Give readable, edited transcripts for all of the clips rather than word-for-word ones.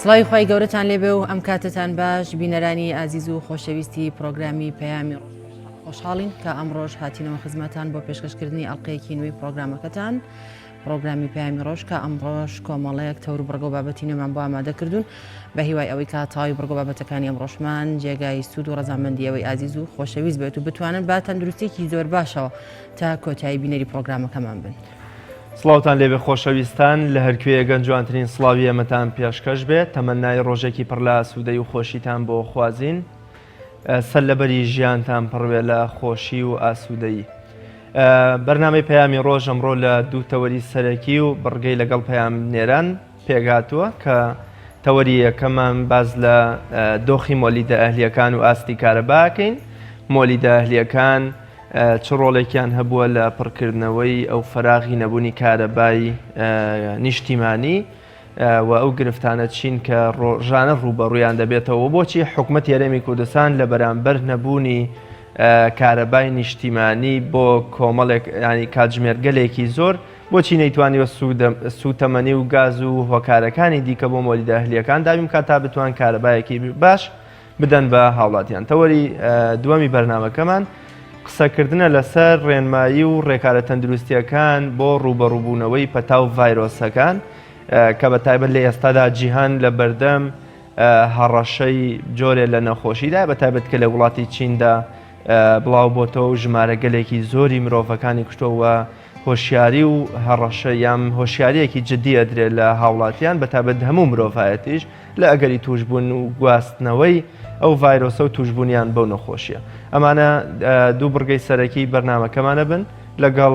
سڵاوی خوای گەورەتان لێبێ و ئەم کاتەتان باش بینەرانی ئازیز و خۆشەویستی پرۆگرامی پەیامی خۆشحاڵین کە ئەمڕۆژ هاتینەوە خزمەتان بۆ پێشکەشکردنی ئەڵلقەیەکی نوێی پرۆگرامەکەتان پرۆگرامی پەیامی ڕۆژ کە ئەمڕۆش کۆمەڵەیەک تەور و بڕگە و بابەتی نوێمان بۆ ئامادە کردوون بە هیوای ئەوەی کە تەواوی بڕگە و بابەتەکانی ئەمڕۆشمان جێگای سوود و ڕەزامەندی ئەوەی ئازیز و خۆشەویست بێت و بتوانن بە تەندروستیەکی زۆر باشەوە تا کۆتایی بینەری پرۆگرامەکەمان بن. سڵاوتان لێبێ خۆشەویستان لە هەرکوێیەگەن جوانترین سڵاوی ئێمەتان پێشکەش بێ تەمەنای ڕۆژێکی پڕ لە ئاسوودەی و خۆشیتان بۆ خوازین سەر لەبەری ژیانتان پڕوێ لە خۆشی و ئاسوودەیی. بەرنامەی پەیامی ڕۆژ ئەمڕۆ لە دوو تەوەری سەرەکی و بڕگەی لەگەڵ پەیامنێران پێکهاتووە کە تەوەری یەکەمان باس لە دۆخی مۆلیدە ئەهلیەکان و ئاستی کارەباکەین مۆلیدە ئەهلیەکان چ ڕۆڵێکیان هەبووە لە پڕکردنەوەی ئەو فەراغی نەبوونی کارەبای نیشتیمانی و ئەو گرفتانە چین کە ڕۆژانە ڕووبەڕوویان دەبێتەوە و بۆچی حکومەتی هەرێمی کوردستان لە بەرامبەر نەبوونی کارەبای نیشتیمانی بۆ کۆمەڵێک ینی کاتژمێرگەلێکی زۆر بۆچی نەیتوانیوە سووتەمەنی و گاز و هۆکارەکانی دیکە بۆ مۆلیدە ئەهلییەکان دابین بکات تا بتوان کارەبایەکی باش بدەن بە هاوڵاتیان. تەوەری دووەمی بەرنامەکەمان قسەکردنە لەسەر ڕێنمایی و ڕێکارە تەندروستیەکان بۆ ڕووبەڕووبوونەوەی پەتا و ڤایرۆسەکان کە بە تایبەت لە ئێستادا جیهان لە بەردەم هەڕەشەی جۆرێ لە نەخۆشیدا بە تایبەت کە لە وڵاتی چیندا بڵاو بۆتەوە و ژمارەگەلێکی زۆری مرۆڤەکانی کوشتەوە هۆشیاری و هەڕەشە یان هۆشیارییەکی جدی ئەدرێت لە هاوڵاتیان بە تایبەت هەموو مرۆڤایەتیش لە ئەگەری تووشبوون و گواستنەوەی ئەو ڤایرۆسە و تووشبوونیان بەو نەخۆشیە. ئەمانە دوو بڕگەی سەرەکی بەرنامەکەمانە بن لەگەڵ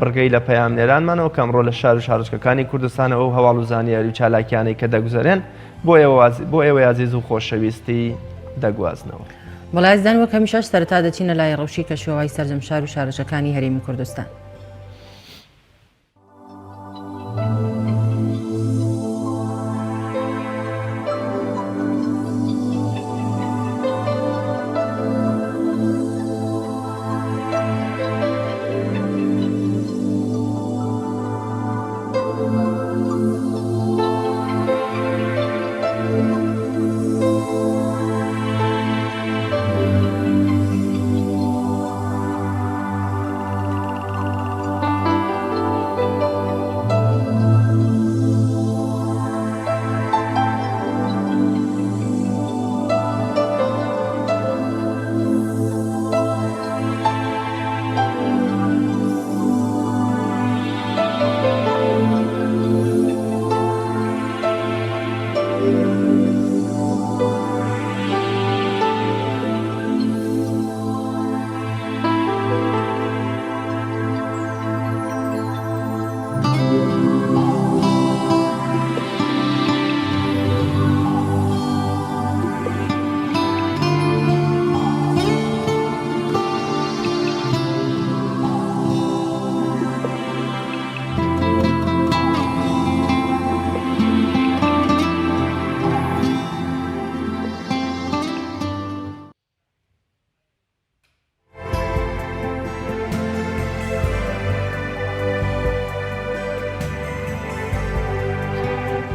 بڕگەی لە پەیامنێرانمانەوە کە ئەمڕۆ لە شار و شارۆچکەکانی کوردستانەوە ئەو هەواڵ و زانیاری و چالاکیانەی کە دەگوزەرێن بۆ ئێوەی ئازیز و خۆشەویستی دەگوازنەوە. بەڵێ ئازیزان وەک هەمیشەش سەرەتا دەچینە لای ڕەوشی کەشوهەوای سەرجەم شار و شارۆچکەکانی هەرێمی کوردستان.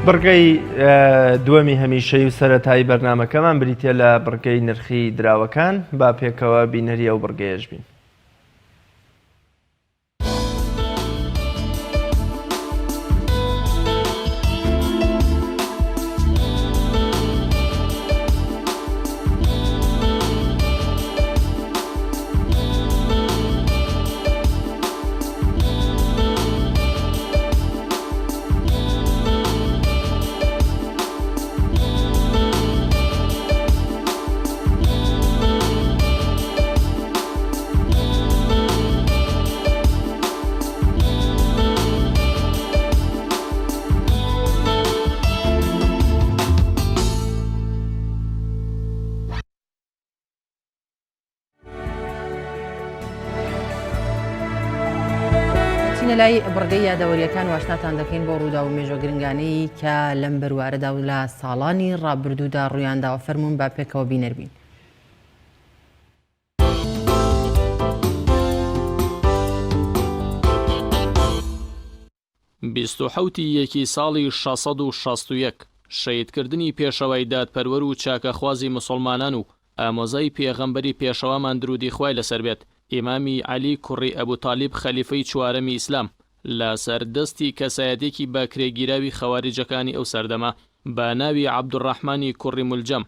بڕگەی دووەمی هەمیشەی و سەتایی بەرنمەکەمان بریتە لە بڕگەی نرخی دراوەکان با پێکەوە بینەری ئەو بڕگەیەش بین. چینە لای بڕگەی یادەوەریەکان واشناتان دەکەین بۆ ڕوودا و مێژۆ گرنگانەی کە لەم بەروارەدا و لە ساڵانی ڕابردوودا ڕوویانداوە فەرمونون با پێکەوە بینەربین. 27 ی یەکی ساڵی 661. شەهیدکردنی پێشەوای دادپەروەر و چاکەخوازی موسوڵمانان و ئامۆزای پێغەمبەری پێشەوامان دروودی خوای لەسەر بێت ئیمامی عەلی کوڕی ئەبو تالیب خەلیفەی چوارەمی ئیسلام لە سەر دەستی کەسایەتیەکی بە کرێگیراوی خەواریجەکانی ئەو سەردەمە بە ناوی عەبدولڕەحمانی کوڕی مولجەم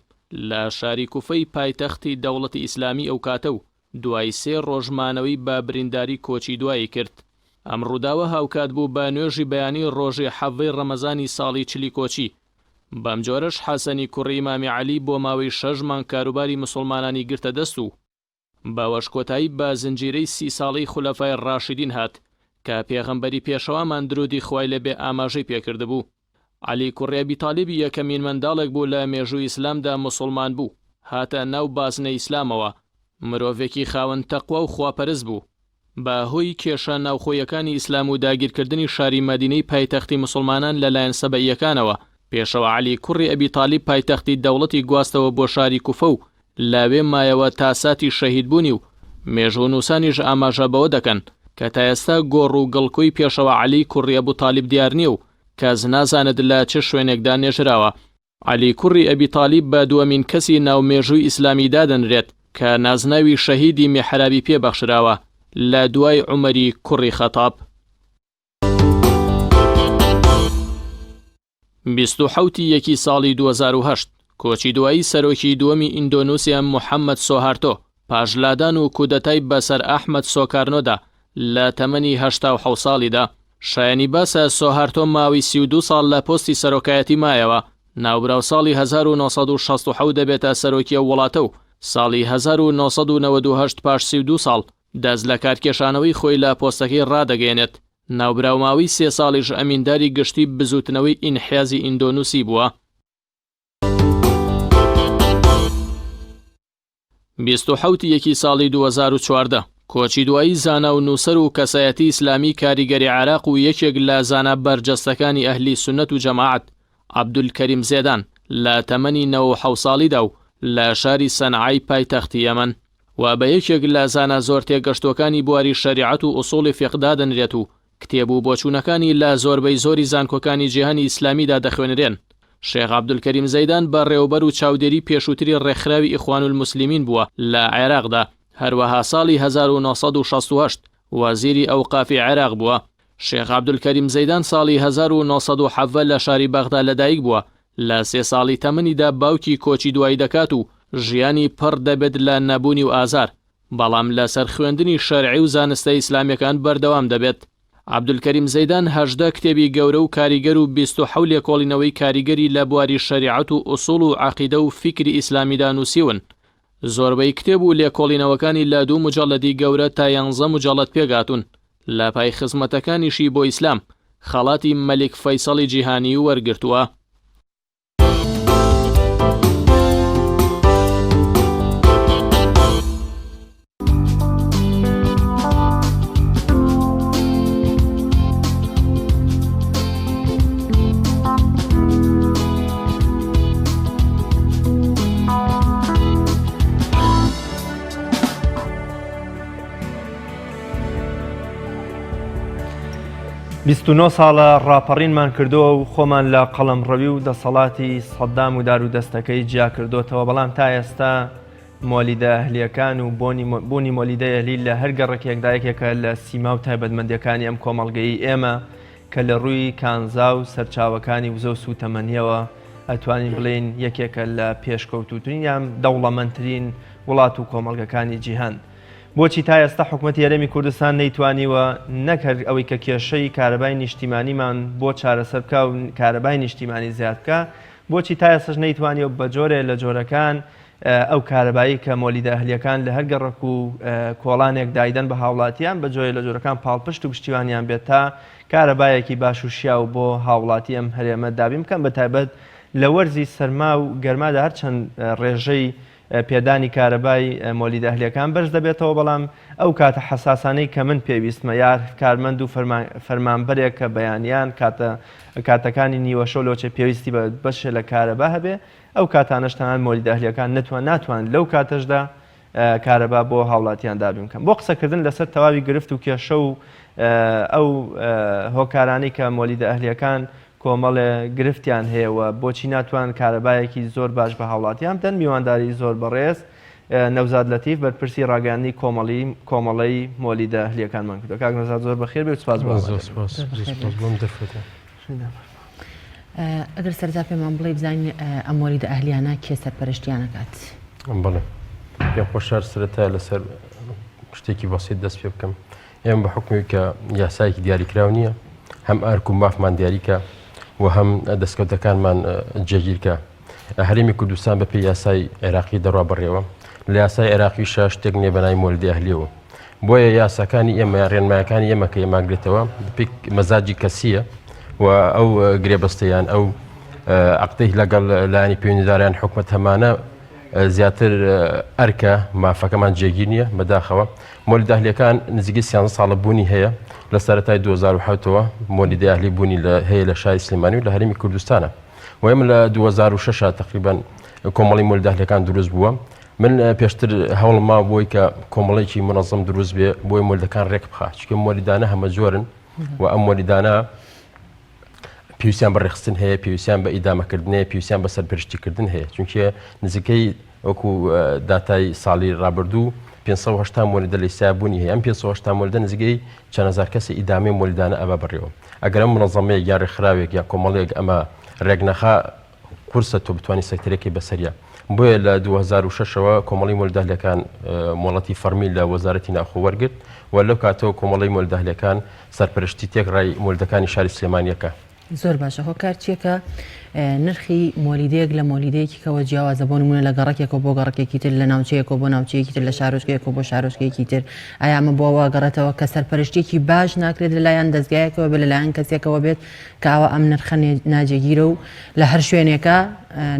لە شاری کوفەی پایتەختی دەوڵەتی ئیسلامی ئەو کاتە و دوای سێ ڕۆژ مانەوەی بە برینداری کۆچی دوایی کرد. ئەم ڕووداوە هاوکات بوو بە نوێژی بەیانی ڕۆژی حەڤەی ڕەمەزانی ساڵی چلی کۆچی. بەم جۆرەش حەسەنی کوڕی ئیمامی عەلی بۆ ماوەی شەش مانگ کاروباری موسوڵمانانی گرتە دەست و بەوەش کۆتایی بە زنجیرەی سی ساڵەی خولەفای ڕاشیدین هات کە پێغەمبەری پێشەوامان درودی خوای لێ بێ ئاماژەی پێکردبوو. عەلی کوڕی ئەبی تالیب یەکەمین منداڵێک بوو لە مێژووی ئیسلامدا موسوڵمان بوو، هاتە ناو بازنەی ئیسلامەوە، مرۆڤێکی خاوەن تەقوا و خواپەرست بوو. بە هۆی کێشە ناوخۆیەکانی ئیسلام و داگیرکردنی شاری مەدینەی پایتەختی موسوڵمانان لە لایەن سەبەئیەکانەوە، پێشەوا عەلی کوڕی ئەبی تالیب پایتەختی دەوڵەتی گواستەوە بۆ شاری کوفە و لەوێ مایەوە تا ساتی شەهیدبوونی و مێژوونووسانیش ئاماژە بەوە دەکەن کە تا ئێستا گۆڕ و گڵکۆی پێشەوا عەلی کوڕی ئەبو تالیب دیار نییە و کەس نازانێت لە چ شوێنێکدا نێژراوە. عەلی کوڕی ئەبی تالیب بە دووەمین کەسی ناو مێژووی ئیسلامی دادەنرێت کە نازناوی شەهیدی میحرابی پێ بەخشراوە لە دوای عومەری کوڕی خەتاب. 27 ی یەکی ساڵی 2008 کۆچی دوایی سەرۆکی دووەمی ئیندۆنوسیا محەممەد سۆهارتۆ پاش لادان و کودەتای بەسەر ئەحمەد سۆکارنۆدا لە تەمەنی 87 ساڵیدا. شایەنی باسە سۆهارتۆ ماوەی 32 ساڵ لە پۆستی سەرۆکایەتی مایەوە، ناوبراو ساڵی 1967 دەبێتە سەرۆکی ئەو وڵاتە و ساڵی 1998 پاش 32 ساڵ دەست لەکارکێشانەوەی خۆی لە پۆستەکەی ڕادەگەیەنێت. ناوبراو ماوەی سێ ساڵیش ئەمینداری گشتی بزووتنەوەی ئینحیازی ئیندۆنوسی بووە. 27 یەکی ساڵی 2014 کۆچی دوایی زانا و نووسەر و کەسایەتی ئیسلامی کاریگەری عێراق و یەکێک لە زانا بەرجەستەکانی ئەهلی سوننەت و جەماعەت عەبدولکەریم زێدان لە تەمەنی 97 ساڵیدا و لە شاری سەنعای پایتەختی یەمەن و بە یەکێک لە زانا زۆر تێگەشتووەکانی بواری شەریعەت و ئوسوڵی فیقە دادەنرێت و کتێب و بۆچوونەکانی لە زۆربەی زۆری زانکۆکانی جیهانی ئیسلامیدا دەخوێنرێن. شێخ عەبدولکەریم زەیدان بەڕێوەبەر و چاودێری پێشووتری ڕێکخراوی ئیخوانولموسلیمین بووە لە عێراقدا، هەروەها ساڵی 1968 وەزیری ئەوقافی عێراق بووە. شێخ عەبدولکەریم زەیدان ساڵی 1917 لە شاری بەغدا لەدایک بووە، لە سێ ساڵی تەمەنیدا باوکی کۆچی دوایی دەکات و ژیانی پڕ دەبێت لە نەبوونی و ئازار، بەڵام لەسەر خوێندنی شەرعی و زانستە ئیسلامیەکان بەردەوام دەبێت. عەبدولکەریم زەیدان 18 کتێبی گەورە و کاریگەر و 27 لێکۆڵینەوەی کاریگەری لە بواری شەریعەت و ئوسوڵ و عەقیدە و فیکری ئیسلامیدا نووسیون. زۆربەی کتێب و لێکۆڵینەوەکانی لە دوو موجەڵەدی گەورە تا یانزە موجەڵەد پێکهاتوون. لە پای خزمەتەکانیشی بۆ ئیسلام، خەڵاتی مەلیک فەیسەڵی جیهانی وەرگرتووە. 29 ساڵە ڕاپەڕینمان کردووە و خۆمان لە قەڵەمڕەوی و دەسەڵاتی سەدام و دار و دەستەکەی جیا کردوتەوە بەڵام تا ئێستا مۆلیدە ئەهلیەکان و بوونی مۆلیدەی ئەهلی لە هەر گەڕەکێکدا یەکێکە لە سیما و تایبەتمەندیەکانی ئەم کۆمەڵگەی ئێمە کە لە ڕووی کانزا و سەرچاوەکانی وزە و سووتەمەنیەوە ئەتوانین بڵێین یەکێکە لە پێشکەوتووترین یان دەوڵەمەندترین وڵات و کۆمەڵگەکانی جیهان. بۆچی تا ئێستا حکومەتی هەرێمی کوردستان نەیتوانیوە نەک هەر ئەوەی کە کێشەی کارەبای نیشتیمانیمان بۆ چارەسەر بکا و کارەبای نیشتیمانی زیاد بکا، بۆچی تا ئێستاش نەیتوانیوە بە جۆرێ لە جۆرەکان ئەو کارەبایی کە مۆلیدە ئەهلیەکان لە هەر گەڕەک و کۆڵانێک دایدەن بە هاوڵاتیان بە جۆرێ لە جۆرەکان پاڵپشت و پشتیوانیان بێت تا کارەبایەکی باش و شیاو بۆ هاوڵاتی ئەم هەرێمە دابین بکەن بە تایبەت لە وەرزی سەرما و گەرمادا هەرچەند ڕێژەی پێدانی کارەبای مۆلیدە ئەهلیەکان بەرز دەبێتەوە بەڵام ئەو کاتە حەساسانەی کە من پێویستمە یا کارمەند و فەرمانبەرێک کە بەیانیان کاتە کاتەکانی نیوەشەو لۆچێ پێویستی بە بەشێ لە کارەبا هەبێ ئەو کاتانەش تەنانەت مۆلیدە ئەهلیەکان نەتوان ناتوانن لەو کاتەشدا کارەبا بۆ هاوڵاتیان دابین بکەن. بۆ قسەکردن لەسەر تەواوی گرفت و کێشە و ئەو هۆکارانەی کە مۆلیدە ئەهلیەکان کۆمەڵێ گرفتیان هەیە و بۆچی ناتوانن کارەبایەکی زۆر باش بە هاوڵاتیان بدەن، میوانداری زۆر بەڕێز نەوزاد لەتیف بەرپرسی ڕاگەیاندنی کۆمەڵی کۆمەڵەی مۆلیدە ئەهلییەکانمان کردووە. کاک نەوزاد زۆر بەخێر بێی و سوپاس بۆ زۆر سوپاس زۆر سوپاس بۆ ئەم دەرفەتە. ئەگەر سەرەتا پێمان بڵێی بزانین ئەم مۆلیدە ئەهلیانە کێ سەرپەرشتیان ئەکات؟ بەڵێ پێم خۆشە هەر سەرەتا لەسەر شتێکی بەسیت دەست پێ بکەم. ئێمە بە حوکمی کە یاسایەکی دیاریکراو نییە هەم ئەرک و مافمان دیاریکە و هەم دەستکەوتەکانمان جێگیرکە هەرێمی کوردستان بە پێی یاسای عێراقی دەڕوا بەڕێوە لە یاسای عێراقی شتێک نییە بە ناوی مۆلدی ئەهلیەوە بۆیە یاساکانی ئێمە ڕێنمایەکانی ئێمە کە ئێماگرێتەوە پێک مەزاجی کەسیە و ئەو گرێبەستەیان ئەو عقدەی لەگەڵ لایەنی پەیوەندیداریان حکومەت هەمانە زیاتر ئەرکە مافەکەمان جێگیر نییە بەداخەوە مۆلیدە ئەهلیەکان نزیکەی سیانزە ساڵە بوونی هەیە لە سەرەتای 2007ەوە مۆلیدە ئەهلی بوونی هەیە لە شاری سلێمانی و لە هەرێمی کوردستانە و ئێمە لە 2006 تقریبا کۆمەڵی مۆلیدە ئەهلیەکان دروست بووە من پێشتر هەوڵم ما بۆی کە کۆمەڵێکی منەظەم دروست بێ بۆی مۆلیدەکان ڕێک بخا چونکە مۆلیدانە هەمە جۆرن و ئەم مۆلیدانە پێویستیان بە ڕێکخستن هەیە، پێویستیان بە ئیدامەکردن هەیە، پێویستیان بە سەرپەرشتیکردن هەیە، چونکە نزیکەی وەکو داتای ساڵی ڕابردوو 580 مۆلیدە لە ئیستا بوونی هەیە، ئەم 580 مۆلیدە نزیکەی چەند هەزار کەسی ئیدامەی مۆلیدانە ئەبا بەڕێوە. ئەگەر ئەم منەزەمەیەک یا ڕێکخراوێک یا کۆمەڵێک ئەمە ڕێکنەخا قورسە تۆ بتوانی سەیتەرەکەی بەسەریا. بۆیە لە 2006 ەوە کۆمەڵەی مۆلیدە ئەهلیەکان مۆڵەتی فەڕمی لە وەزارەتی ناوخۆ وەرگرت و لەو کاتەوە کۆمەڵەی مۆلیدە ئەهلیەکان سەرپەرشتی تێکڕای مۆلیدەکانی شاری سلێمانیەکە. زۆر باشە هۆکار چیە کە نرخی مۆلیدەیەک لە مۆلیدەیەکی کەوە جیاوازە بۆ نمونە لە گەڕەکێکەوە بۆ گەڕەکێکی تر لە ناوچەیەکەوە بۆ ناوچەیەکی تر لە شارۆچکەیەکەوە بۆ شارۆچکەیەکی تر ئایا ئەمە بۆ ئەوە گەڕێتەوە کە سەرپەرشتیەکی باش ناکرێت لەلایەن دەزگایەکەوە بێت لەلایەن کەسێکەوە بێت کە ئاوا ئەم نرخە ناجێگیرە و لە هەر شوێنێکە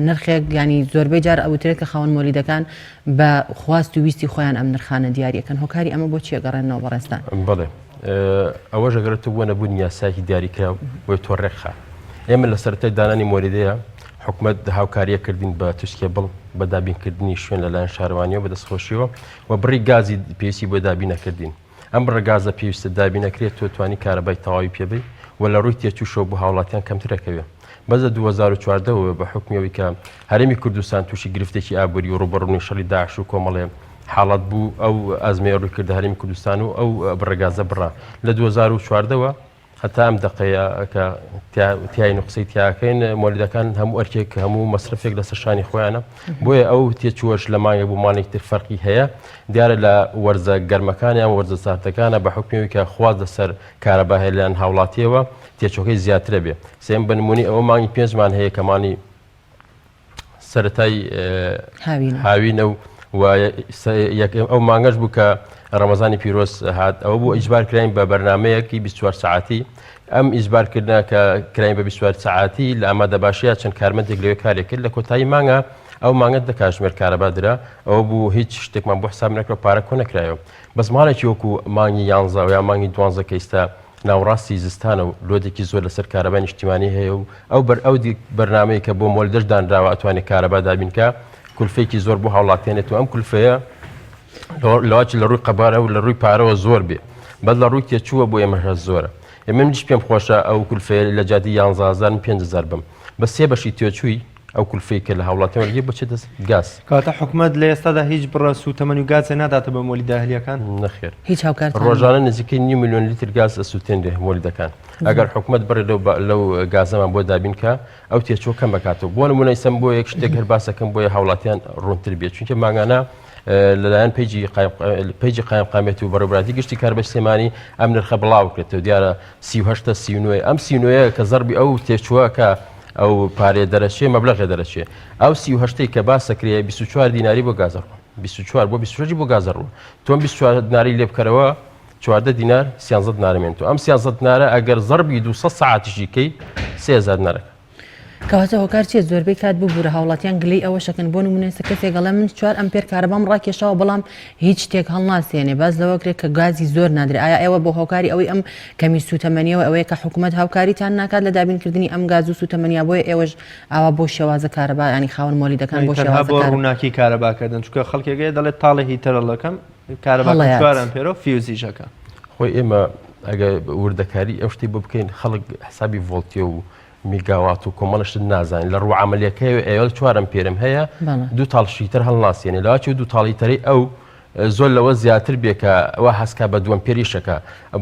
نرخێک ینی زۆربەی جار ئەوترێت کە خاوەن مۆلیدەکان بە خواست و ویستی خۆیان ئەم نرخانە دیاریەکەن هۆکاری ئەمە بۆ چیە گەڕێنەوە بەڕێزتان؟ بەڵێ ئەوەش ئەگەرێتەوە بۆ نەبوونی یاسایەکی دیاریکراو بۆی تۆ ڕێکخە ئێمە لە سەرەتای دانانی مۆلیدەیە حکومەت هاوکاریە کردین بە توسکێبڵ بە دابینکردنی شوێن لەلایەن شارەوانیەوە بەدەستخۆشیەوە و بڕی گازی پێویستی بۆ دابینەکردین ئەم بڕە گازە پێویستە دابینەکرێت تۆ توانی کارەبای تەواوی پێبەی و لە ڕووی تێچووشەوە بۆ هاوڵاتیان کەمتر ئەکەوێ. بەس لە 2014 وە بە حوکمی ئەوەی کە هەرێمی کوردستان تووشی گرفتێکی ئابووری و ڕووبەڕوونی شەڕی داعش و کۆمەڵێ حاڵەت بوو ئەو ئەزمەیە ڕووی کردە هەرێمی کوردستان و ئەو بڕە گازە بڕا لە 2014 وە هەتا ئەم دەقەیە کە تیاین و قسەی تیاکەین مۆلیدەکان هەموو ئەرکێک هەموو مەسرفێک لەسەر شانی خۆیانە بۆیە ئەو تێچووەش لە مانگێک بۆ مانگێک تر فەرقی هەیە دیارە لە وەرزە گەرمەکان یان وەرزە ساردەکانە بە حکومی کە خواست لەسەر کارەبا هەیە لەلایەن هاوڵاتیەوە تێچوەکەی زیاترە بێ سێم بە نمونی ئەوە مانگی پێنجمان هەیە کە مانی سەتای هاوینە و ئەو مانگەش بوو کە ڕەمەزانی پیرۆز هات ئەوە بوو ئیجبار کراین بە بەرنمەیەکی 24 سعاتی ئەم ئیجبارکردە کە کراین بە 24 سعاتی لە ئامادە باشیە چەند کارمەندێک لەوێ کارێک کرد لە کۆتایی مانگە ئەو مانگە دە کاژمێر کارەبا درا ئەوە بوو هیچ شتێکمان بۆ حساب نەکرا پارە کۆ نەکرایەوە بەس ماڵێکی وەکو مانگی یانزە یا مانگی دوانزە کە ئیستا ناوەڕاستی زستانە و لۆدێکی زۆر لەسەر کارەبای نیشتیمانی هەیە و ئەو بەر ئەو بەرنامەیە کە بۆ مۆلدەش دانراوە ئەتوانێت کارەبا دابین کا کولفەیەکی زۆر بۆ هاوڵاتیانێت و ئەم کولفەیە لەواچ لە ڕووی قەبارە و لە ڕووی پارەوە زۆر بێ بەس لە ڕووی تێچووە بۆ ئێمە هەر زۆرە ئێمە منیش پێم خۆشە ئەو کولفەیە لە جاتی 11 هەزار من 5000 بم بە سێ بەشی تێچووی ئەو کولفەی کە لە هاوڵاتیان وەرگیرێت بچێتە گاز. کەواتە حکومەت لە ئێستادا هیچ بڕە سووتەمەنی و گازێ ناداتە بە مۆلیدە ئەهلییەکان؟ نەخێر. هیچ هاوکارتان نییە؟ ڕۆژانە نزیکەی نیو ملیۆن لیتر گاز ئەسووتێنرێ مۆلیدەکان. ئەگەر حکومەت بڕێ لەو لەو گازەمان بۆ دابین کا ئەو تێچووە کەم ئەکاتەوە. بۆ نموونە ئیستا من بۆ یەک شتێک هەر باس ئەکەم بۆیە هاوڵاتیان ڕوونتر بێت چونکە مانگانە لەلایەن پەیجی پەیجی قایمقامیەت و بەڕێوەبەرایەتی گشتی کارەبای سلێمانی ئەم نرخە بڵاوکرێتەوە دیارە 38 39 ئەم 39 کە زەربی ئەو تێچووە کە ئەو پارەیە دەرەچێ مەبلەغێ دەرەچێ ئەو 38 کە باسەکرێ 24 دیناری بۆ گازە ڕوە 24 بۆ 26 بۆ گازە ڕوە تۆم 24 دیناری لێ بکەرەوە 14 دینار 13 دینارە مێنتەوە ئەم 13 دینارە ئەگەر زەربی 200 سەعاتیشی کەی 3000 دینارەکە کەواتە هۆکار چیە زۆربەی کات ببورە هاوڵاتیان گلەی ئەوەشەکەن بۆ نمونە ئێستا کەسێک ئەڵێ من چوار ئەمپێر کارەبام ڕاکێشاوە بەڵام هیچ شتێک هەڵناسێنێ باس لەوە کرێت کە گازی زۆر نادرێ ئایا ئێوە بۆ هۆکاری ئەوەی ئەم کەمی سوتەمەنیەوە ئەوەیە کە حکوومەت هاوکاریتان ناکات لە دابینکردنی ئەم گاز و سوتەمەنیا بۆیە ئێوەش ئاوا بۆ شێوازە کارەبا ینی خاوەن مۆلیدەکان بۆ تەنها شێوازە بۆ کارەبا ڕووناکی کارەباکردن چونکە خەڵکێک هەیە دەڵێت تاڵێ هیتەرەڵەکەم کارەباکەم هەڵەیات. چوار ئەمپێرە و فیوزیشەکە. خۆی ئێمە ئەگەر وردەکاری ئەو شتەی بۆ بکەین خەڵک حسابی ڤۆڵتیە و. میگاوات و کۆمەڵە شت نازانین لە ڕوو عملیەکەی ئێوە چوارم پێرم هەیە دوو تاڵ شیتر هەڵناسیێنێ لەواچ و دوو تاڵی تەری ئەو زۆر لەوە زیاتر بێ کە وا هەستکا بە دووەم پێریشەکە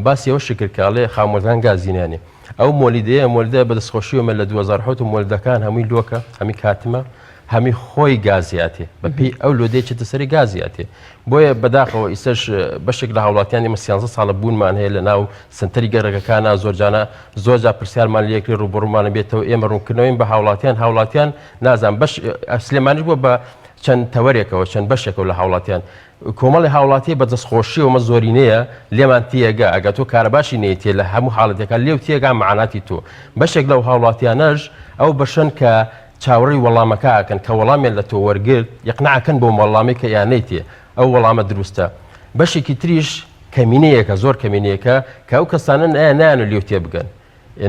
باسی ئەوە شکر کە ئەڵێ خاومۆردان گازینانێ ئەو مۆلیدەیە مۆلیدە بە دەستخۆشیەوە من لە 2007 مۆلیدەکان هەمووی لۆکە هەمی کاتمە هەمی خۆی گازیاتێ بە پێی ئەو لۆدەی چێتە سەری گازیاتێ بۆیە بەداخەوە ئیسەش بەشێک لە هاوڵاتیان ئێمە 13 ساڵە بوونمان هەیە لە ناو سنتەری گەڕەکەکانە زۆرجانە زۆرجار پرسیارمان لێکرێ ڕووبەڕوومانە بێتەوە ئێمە ڕوونکردنەوەین بە هاوڵاتیان هاوڵاتیان نازان بەش سلێمانیش بووە بە چەند تەوەرێکەوە، چەند بەشێکەوە لە هاوڵاتیان. کۆمەڵی هاوڵاتی بە دەستخۆشیەوە مە زۆرینەیە لێمان تێگا ئەگەر تۆ کارەباشی نەیتێ لە هەموو حاڵەتێکا لێو تێگا مەعاناتی تۆ. بەشێک لەو هاوڵاتیانەش ئەو بەشەن کە چاوەڕێی وەڵامەکە ئەکەن کە وەڵامیان لە تۆ وەرگرت یقناع ئەکەن بەو وەڵامەی کە ئیانەیتێ ئەو وەڵامە دروستە. بەشێکی تریش کەمینەیەکە زۆر کەمینەیەکە کە ئەو کەسانەن ئەیان نایانەوێ لێو تێبگەن.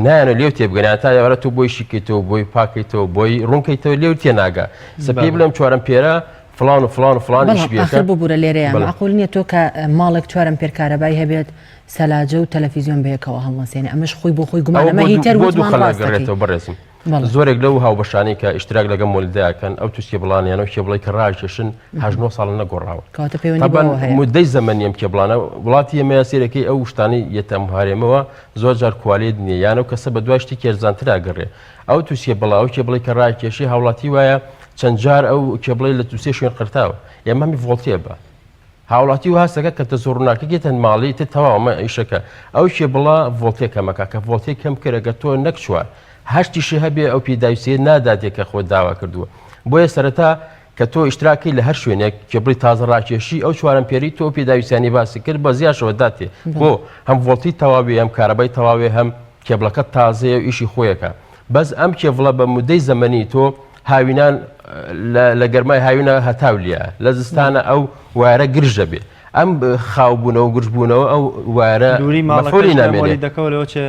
نایانە لێو تێبگەن یان تا ئێوارە تۆ بۆی شیکەیتەوە بۆی پاکەیتەوە بۆی ڕوونکەیتەوە لێو تێناگا سە پێی بڵێم چوارەم پێرە فڵان و فڵان و فڵان ئیش بەڵام ئاخر بێکە ببورە لێرەیە بەڵێ. مەعقول نییە تۆ کە ماڵێک چوارەم پێر کارەبای هەبێت سەلاجە و تەلەفیزیۆن بەیەکەوە هەڵنەسێنێ ئەمەش خۆی بۆ خۆی گومانە ئەوە ئەمە بۆ هی دوو تەر بۆ دوو وتمان خەل ڕاست دەکەی ئەگەڕێتەوە بەڕێزم بەڵێ. زۆرێک لەو هاوبەشانەی کە ئیشتراک لەگەڵ مۆلیدە ئەکەن ئەو تووس کێبڵانە یان ئەو کێبڵەی کە ڕاکێشن هەشت نۆ ساڵە نەگۆڕاوە کەواتە پەیوەندی تەبعەن بەوەوە هەیە. مودەی زەمەنی ئەم کێبڵانە وڵاتی ئێمەیە سەیرەکەی ئەو شتانەی یەتە ئەم هەرێمەوە زۆر جار کوالێت نییە یان ئەو کەسە بە دوای شتێکی ئەرزانترا گەڕێ ئەو تووس کێبڵە ئەو کێبڵەی کە ڕاکێشی هاوڵاتی وایە چەند جار ئەو کێبڵەی لە دوو سێ شوێن قرتاوە ئێمە هەمی ڤۆڵتێ بە هاوڵاتی وا هەستەکە کە تەزوو ڕووناکی گێتە ماڵی تر تەواو ئەمە ئیشەکە ئەو کێبڵە ڤۆڵتێ کەمەکە کە ڤۆڵتێ کەم کرد ئەگەر تۆ نەک چوار هەشتیشی هەبێ ئەو پێداویستیە ناداتێ کە خۆت داوا کردووە بۆیە سەرەتا کە تۆ ئیشتراکی لە هەر شوێنێک کێبڵی تازە ڕاکێشی ئەو چوارەم پێری تۆ پێداویستیانی باسی کرد بە زیاشەوە داتێ بۆ هەم ڤۆڵتی تەواوی هەم کارەبای تەواوێ هەم کێبڵەکە تازەیە و ئیشی خۆیەکە بەس ئەم کێڤڵە بە مودەی زەمەنی تۆ هاوینان لە گەرمای هاوینە هەتاو لیە لە زستانە ئەو وایرە گرژ دەبێ ئەم خاوبوونەوە گرژبوونەوە ئەو وایرە دووری مەفعولی ماڵەکەش لە نامێنێ. مۆلیدەکەوە لەوە چێ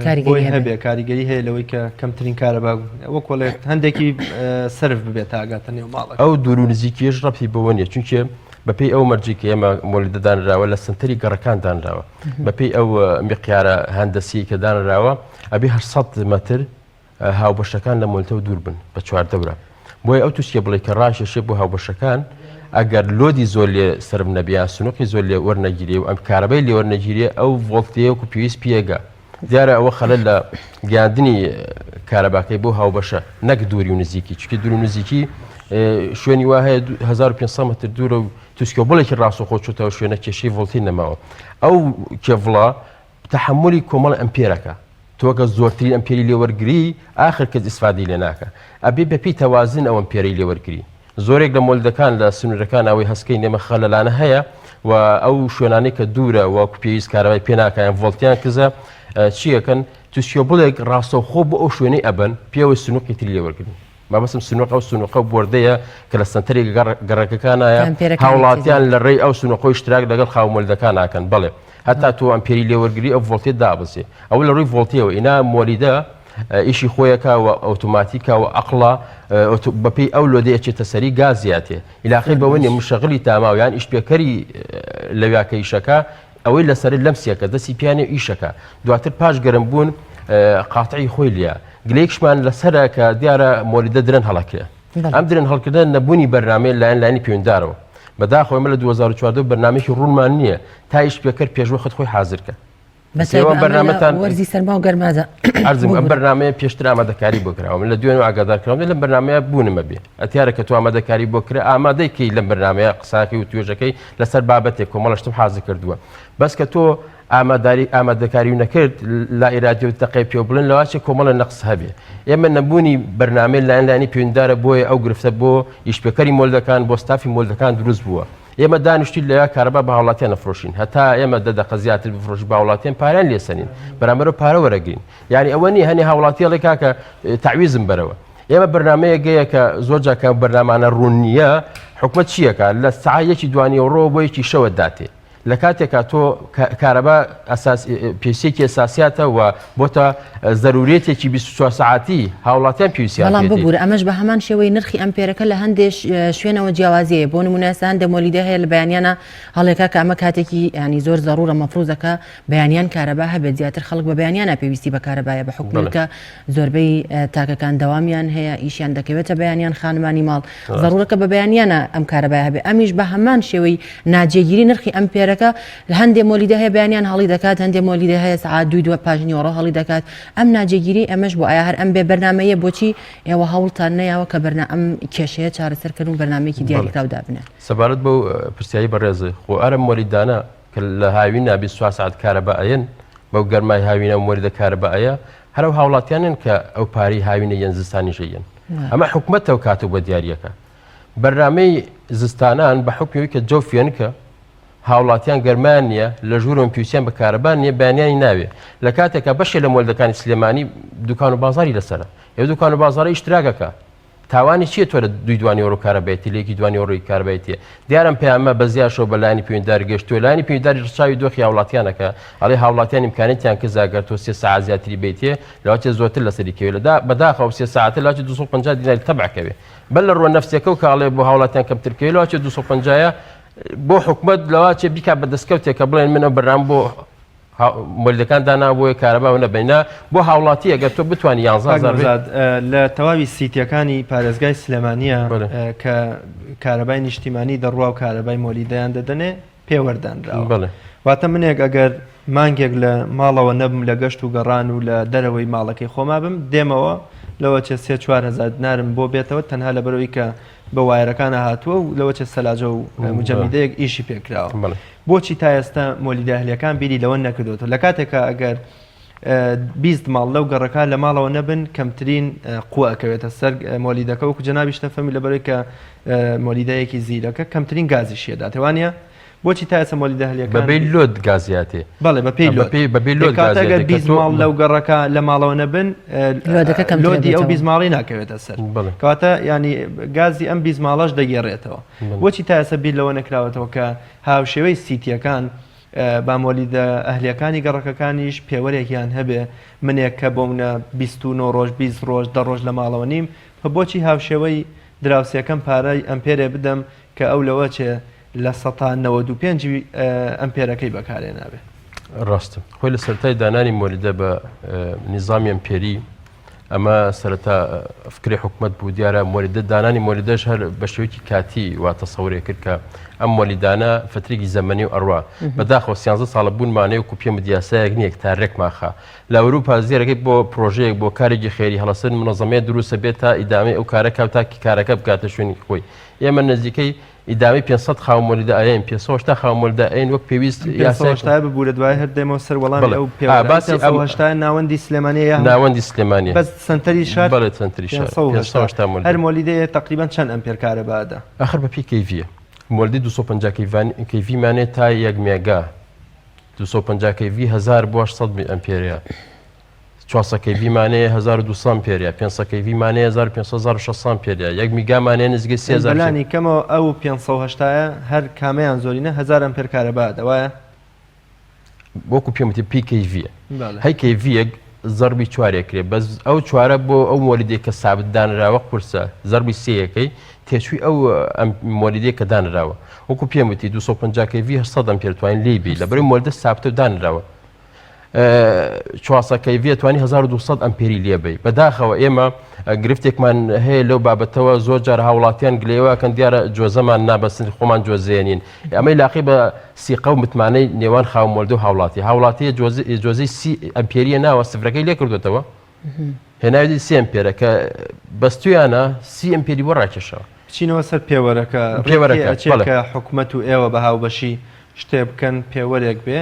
کاریگەری بۆی هەبێ. هەبێ کاریگەری هەیە لەوەی کە کەمترین کارەبا وەک وەڵێ هەندێکی سەرف ببێت تا ئەگاتە نێو ماڵەکە. ئەو دوور و نزیکیەش ڕەبتی بەوە نیە چونکێ بەپێی ئەو مەرجەی کە ئێمە مۆلیدە دانراوە لە سەنتەری گەڕەکان دانراوە بەپێی ئەو میقیارە هەندەسیەی کە دانراوە ئەبێ 800 مەتر هاوبەشەکان لە مۆلتەوە دوور بن بە چواردەورە بۆیە ئەو تووسیە بڵێ کە ڕاشێشێ بۆ هاوبەشەکان ئەگەر لۆدی زۆر لێ سرم نەبیان سنوقی زۆر لێ وەرنەگیرێ و ئەم کارەبای لێ وەرنەگیرێ ئەو ڤۆڵتەیە وەکو پێویست پێگە دیارە ئەوە خەلەل لە گەیاندنی کارەباکەی بۆ هاوبەشە نەک دووری و نزیکی چونکە دوور و نزیکی شوێنی وا هەیە 1500 متر دوورە و توسکۆبڵێکی ڕاستەوخۆ چۆتەوە شوێنە کێشەی ڤۆڵتی نەماوە ئەو کێڤڵە تەحملی کۆمەڵ ئەمپێرەکە تۆ کە زۆرترین ئەمپێری لێ وەرگری ئاخر کەس ئیسفادەی لێ ناکە ئەبێ بەپێی تەوازن ئەو ئەمپێرەی لێ وەرگری زۆرێک لە مۆلدەکان لە سنوورەکان ئەوەی هەستکەین ئێمە خەلەلانە هەیە و ئەو شوێنانەی کە دوورە وەکو پێویست کارەبای پێ ناکەن ڤۆڵتیان کزە چیەکەن توسیۆبڵێک ڕاستەوخۆ بۆ ئەو شوێنەی ئەبەن پێوەی سنووقی تری لێ وەرگرن مەبەستم سنووق ئەو سنووقە و بۆردەیە کە لە سەنتەری گەڕەکەکانایە هاوڵاتیان لە ڕێی ئەو سنووقەی اشتراک لەگەڵ خاومۆلدەکان ناکەن بەڵێ هەتا تۆ ئەمپێری لێ وەرگری ئەو ڤۆڵتێت دابەزێ ئەوە لە ڕووی ڤۆڵتیەوە ئینا مۆلیدە ئیشی خۆیەکە و ئۆتۆماتیکە و ئەقڵە بەپێی ئەو لۆدەیە چێتە سەری گاز زیاتێ ئیلاقەی بەوە نیە مشەغلی تاماو یان ئیشپێکەری لەویاکە ئیشەکە ئەوەی لەسەر لەمسیەکە دەستی پیانێ ئیشەکە دواتر پاش گەرم بوون قاتعی خۆی لە گلەیەکشمان لەسەرە کە دیارە مۆلیدە درەن هەڵەکرێ ئەم درەن هەڵکردن نەبوونی بەرنامەیە لایەن لایەنی پەیوەندارەوە بەداخەوە ئێمە لە 2014 بەرنامەیەکی ڕوونمان نییە تا ئیش پێکەر پێشوەخت خۆی حازر کە بەتایبەت بەرنامەتان وەرزی سەرما و گەرمادا عەرزم ئەم بەرنامەیە پێشتر ئامادەکاری بۆ کراوە من لە دوێنێ ئاگادار کراوم لەم بەرنامەیە بوونمە بێ ئەتیارە کە تۆ ئامادەکاری بۆ کرا ئامادەی کەی لەم بەرنامەیە قساکەی و توێژەکەی لەسەر بابەتێک کۆمەڵە شتم حازر کردووە بەس کە تۆ ئاماداری ئامادەکاری و نەکرد لا ئیرادی و تەقەی پێ بڵێن لەواچێ کۆمەڵە نەقس هەبێ ئێمە نەبوونی بەرنامەی لایەن لایەنی پەیوەندیدارە بۆیە ئەو گرفتە بۆ ئیشپێکەری مۆلدەکان بۆ ستافی مۆلدەکان دروست بووە ئێمە دانیشتوین لەوێ کارەبا بە هاوڵاتیان ئەفرۆشین هەتا ئێمە دە دەقە زیاتر بفرۆشین بە هاوڵاتیان پارەیان لێ سەنین بەرامبەر بە پارە وەرەگرین یعنی ئەوە نییە هەنێ هاوڵاتی ئەڵێ کاکە تەعویزم بەرەوە ئێمە بەرنامەیەک گەیە کە زۆر جار کە بەرنامانە ڕوون نییە حکومەت چییەکە لە سەعات یەکی دوانیەوڕۆ بۆ یەکی شەوە داتێ. لە کاتێکا تۆ کارەبا پێویستیەکی ئەساسیاتە و بۆتە زەرورێتێکی 24 سەعاتی هاوڵاتیان پێویستیان بەڵام ببورە ئەمەش بە هەمان شێوەی نرخی ئەمپێرەکە لە هەندێ شوێنەوە جیاوازی هەیە بۆ نمونە ئێستا هەندێ مۆلیدە هەیە لە بەیانیانە هەڵێکا کە ئەمە کاتێکی ینی زۆر زەڕورە مەفروزەکە بەیانیان کارەبا هەبێت زیاتر خەڵک بە بەیانیانە پێویستی بە کارەبایە بە حکومی کە زۆربەی تاکەکان دەوامیان هەیە ئیشیان دەکەوێتە بەیانیان خانمانی ماڵ زەڕورەکە بە بەیانیانە ئەم کارەبای هەبێ ئەمیش بە هەمان شێوەی ناجێگیری نرخی ئەمپێرەکە لە هەندێ مۆلیدە هەیە بەیانیان هەڵی دەکات هەندێ مۆلیدە هەیە سەعات دووی دووە پاش نیوەڕۆ هەڵی دەکات ئەم ناجێگیری ئەمەش بۆ ئایا هەر ئەم بێ بەرنامەیە بۆچی ئێوە هەوڵتان نەیاوە کە بەرنا ئەم کێشەیە چارەسەر کەن و بەرنامەیەکی دیاریکراو دابنێن؟ سەبارەت بەو پرسیاری بەڕێز خۆ ئەرم مۆلیدانە کە لە هاوینا 24 سەعات کارەبا ئەیەن بەو گەرمای هاوینە و مۆلیدە کارەبا ئەیە هەر ئەو هاوڵاتیانن کە ئەو پارەی هاوینە یەن زستانیش ئەیەن ئەمە حکومەتە و کاتە بە دیاریەکە بەرنامەی زستانان بە حکومی ئەوەی کە جەو فێنکە هاوڵاتیان گەرمایان نییە لە ژوورەوە پێویستیان بە کارەبا نییە بەیانیانی ناوێ لە کاتێکا بەشێ لە مۆلدەکانی سلێمانی دوکان و بازاری لەسەرە ئێ دوکان و بازارە ئیشتراکەکە تاوانی چییە تۆ لە دوی دوانی ئەوڕۆ کارەبایەتی لە یەکی دوانی ئەوڕۆی کارەبایەتیە دیارم پەیامە بە زیاشەوە بە لایەنی پەیوەندیدار گەشتووە لایەنی پەیوەندیداری ڕچاوی دۆخی هاوڵاتیانەکە ئەڵێ هاوڵاتیان ئیمکانیەتیان کزا گەر تۆ سێ سەعات زیاتری بەیتێ لەوەچێ زۆرتر لەسەری کەوێ لەدا بەداخەوە سێ سەعاتە لەوەچێ 250 دیناری تەبع کەوێ بەل لە ڕووە نەفسیەکە و کاڵێ بۆ هاوڵاتیان کەمتر کەوێ لەوەچێ 250 بۆ حکومەت لەوەچێ بیکا بە دەستکەوتێک کە بڵێن من ئەو بەرنامە بۆ مۆلیدەکان دانا بۆیە کارەبا و نەبەینا بۆ هاوڵاتی ئەگەر تۆ بتوانی 11 هەزار لە تەواوی سیتیەکانی پارێزگای سلێمانیە کە کارەبای نیشتیمانی دەڕوا و کارەبای مۆلیدەیان دەدەنێ پێوەر دانراوە بەڵێ. واتە منێک ئەگەر مانگێک لە ماڵەوە نەبم لە گەشت و گەڕان و لە دەرەوەی ماڵەکەی خۆما بم دێمەوە لەوەچێ سێ 4000 دینارم بۆ بێتەوە تەنها لەبەرەوەی کە بە وایەرەکانە هاتووە و لەوەچێ سەلاجە و مجەمیدەیەک ئیشی پێکراوە بۆچی تا ئێستا مۆلیدە ئەهلیەکان بیری لەوە نەکردوێتەوە لە کاتێکا ئەگەر 20 ماڵ لەو گەڕەکە لە ماڵەوە نەبن کەمترین قوە ئەکەوێتە سەر مۆلیدەکە وەکو جەنابیشتە فەرمی لەبەرەی کە مۆلیدەیەکی زیرەکە کەمترین گازیش یەداتێ وانە بۆچی تا ئێستا مۆلیدە هەلیەکان بەبێ load گازیاتێ بەڵێ بە پێی load بە پێی load کاتە ئەگەر 20 ماڵ لەو گەڕەکە لە ماڵەوە نەبن load ەکە کەمتر load ی ئەو دەبێتەوە. 20 ماڵی ناکەوێتە سەر بەڵێ. کەواتە ینی گازی ئەم 20 ماڵەش دەگێڕێتەوە بۆچی تا ئێستا بیر لەوە نەکراوەتەوە کە هاوشێوەی سیتیەکان با مۆلیدە ئەهلیەکانی گەڕەکەکانیش پێوەرێکیان هەبێ، منێک کە بۆمنە 29 ڕۆژ 20 ڕۆژ دە ڕۆژ لە ماڵەوە نیم، خۆ بۆچی هاوشێوەی دراوسێکەم پارەی ئەمپێرێ بدەم کە ئەو لەوە چێ لە سەتا 95 ی ئەمپێرەکەی بەکارێنابێ؟ ڕاستە. خۆی لە سەرەتای دانانی مۆلیدە بە نیزامی ئەمپێری ئەمە سەرەتا فکری حکومەت بوو دیارە مۆلیدە دانانی مۆلیدەش هەر بە شێوەیەکی کاتی وا تەسەورێ کرد کە ئەم مۆلیدانە فترێکی زەمەنی و ئەڕوا بەداخەوە سیانزە ساڵە بوونمانەیە و پێم دیاسایەک نییە تا رێکماخە لە ئەوروپا زیرەکەی بۆ پرۆژەیەک بۆ کارێکی خێری هەڵەسن منەزەمەیە دروستە بێت تا ئیدامەی ئەو کارە کاو تاکی کارەکە بکاتە شوێنی خۆی ئێمە نزیکەی ئیدامەی 500 خاوەن مۆلیدە ئەیەن 580 خاوەن مۆلیدە ئەیەن وەک پێویست یاسای 580 ببورە دوای هەر دێمەوە سەر وەڵامی ئەو پێوەرە. باسی ئەم 580 ناوەندی سلێمانیە یا ناوەندی سلێمانیە بەس سەنتەری شار بەڵێ سەنتەری شار 580 مۆلیدە هەر مۆلیدەیە تقریبا چەند ئەمپێر کارەبا ئەدا؟ ئاخر بە پێی kV یە مۆلیدەی 250 kV مانێ تا یەک مێگا 250 kV 1000 بۆ 800 ئەمپێرە 400 kV مانەیە 1200 ئەمپێرە 500 kV مانەیە 1500 1600 ئەمپێرە یەک میگا مانەیە نزیکەی 3000 بەلانی کەمەوە ئەو 580 هەر کامەیان زۆرینە 1000 ئەمپێر کارەبا ئەدا وایە؟ وەکو پێم وتی پی kV یە هەی kV یەک زەربی چوارێ کرێ بەس ئەو چوارە بۆ ئەو مۆلیدەی کە سابت دانراوە قورسە زەربی سێیەکەی تێچووی ئەو ئەم مۆلیدەی کە دانراوە وەکو پێم وتی 250 kV 800 ئەمپێر توانین لێی بی لەبەرەی مۆلیدە سابتە و دانراوە 400 kV توانی 1200 ئەمپێری لێ بی بەداخەوە ئێمە گرفتێکمان هەیە لەو بابەتەوە زۆر جار هاوڵاتیان گلەیەوەکەن دیارە جۆزەمان نابەستن خۆمان جۆزێنین ئەمەی لاقی بە سیقە و متمانەی نێوان خاوەن مۆلدە و هاوڵاتی هاوڵاتیە جۆزەی سی ئەمپێریە ناوە سفرەکەی لێ کردوێتەوە هێناوی سی ئەمپێرە کە بەستویانە سی ئەمپێری بۆ ڕاکێشەوە بچینەوە سەر پێوەرەکە پێوەرەکە ئەچێت کە حکومەت و ئێوە بە هاوبەشی شتێ بکەن پێوەرێک بێ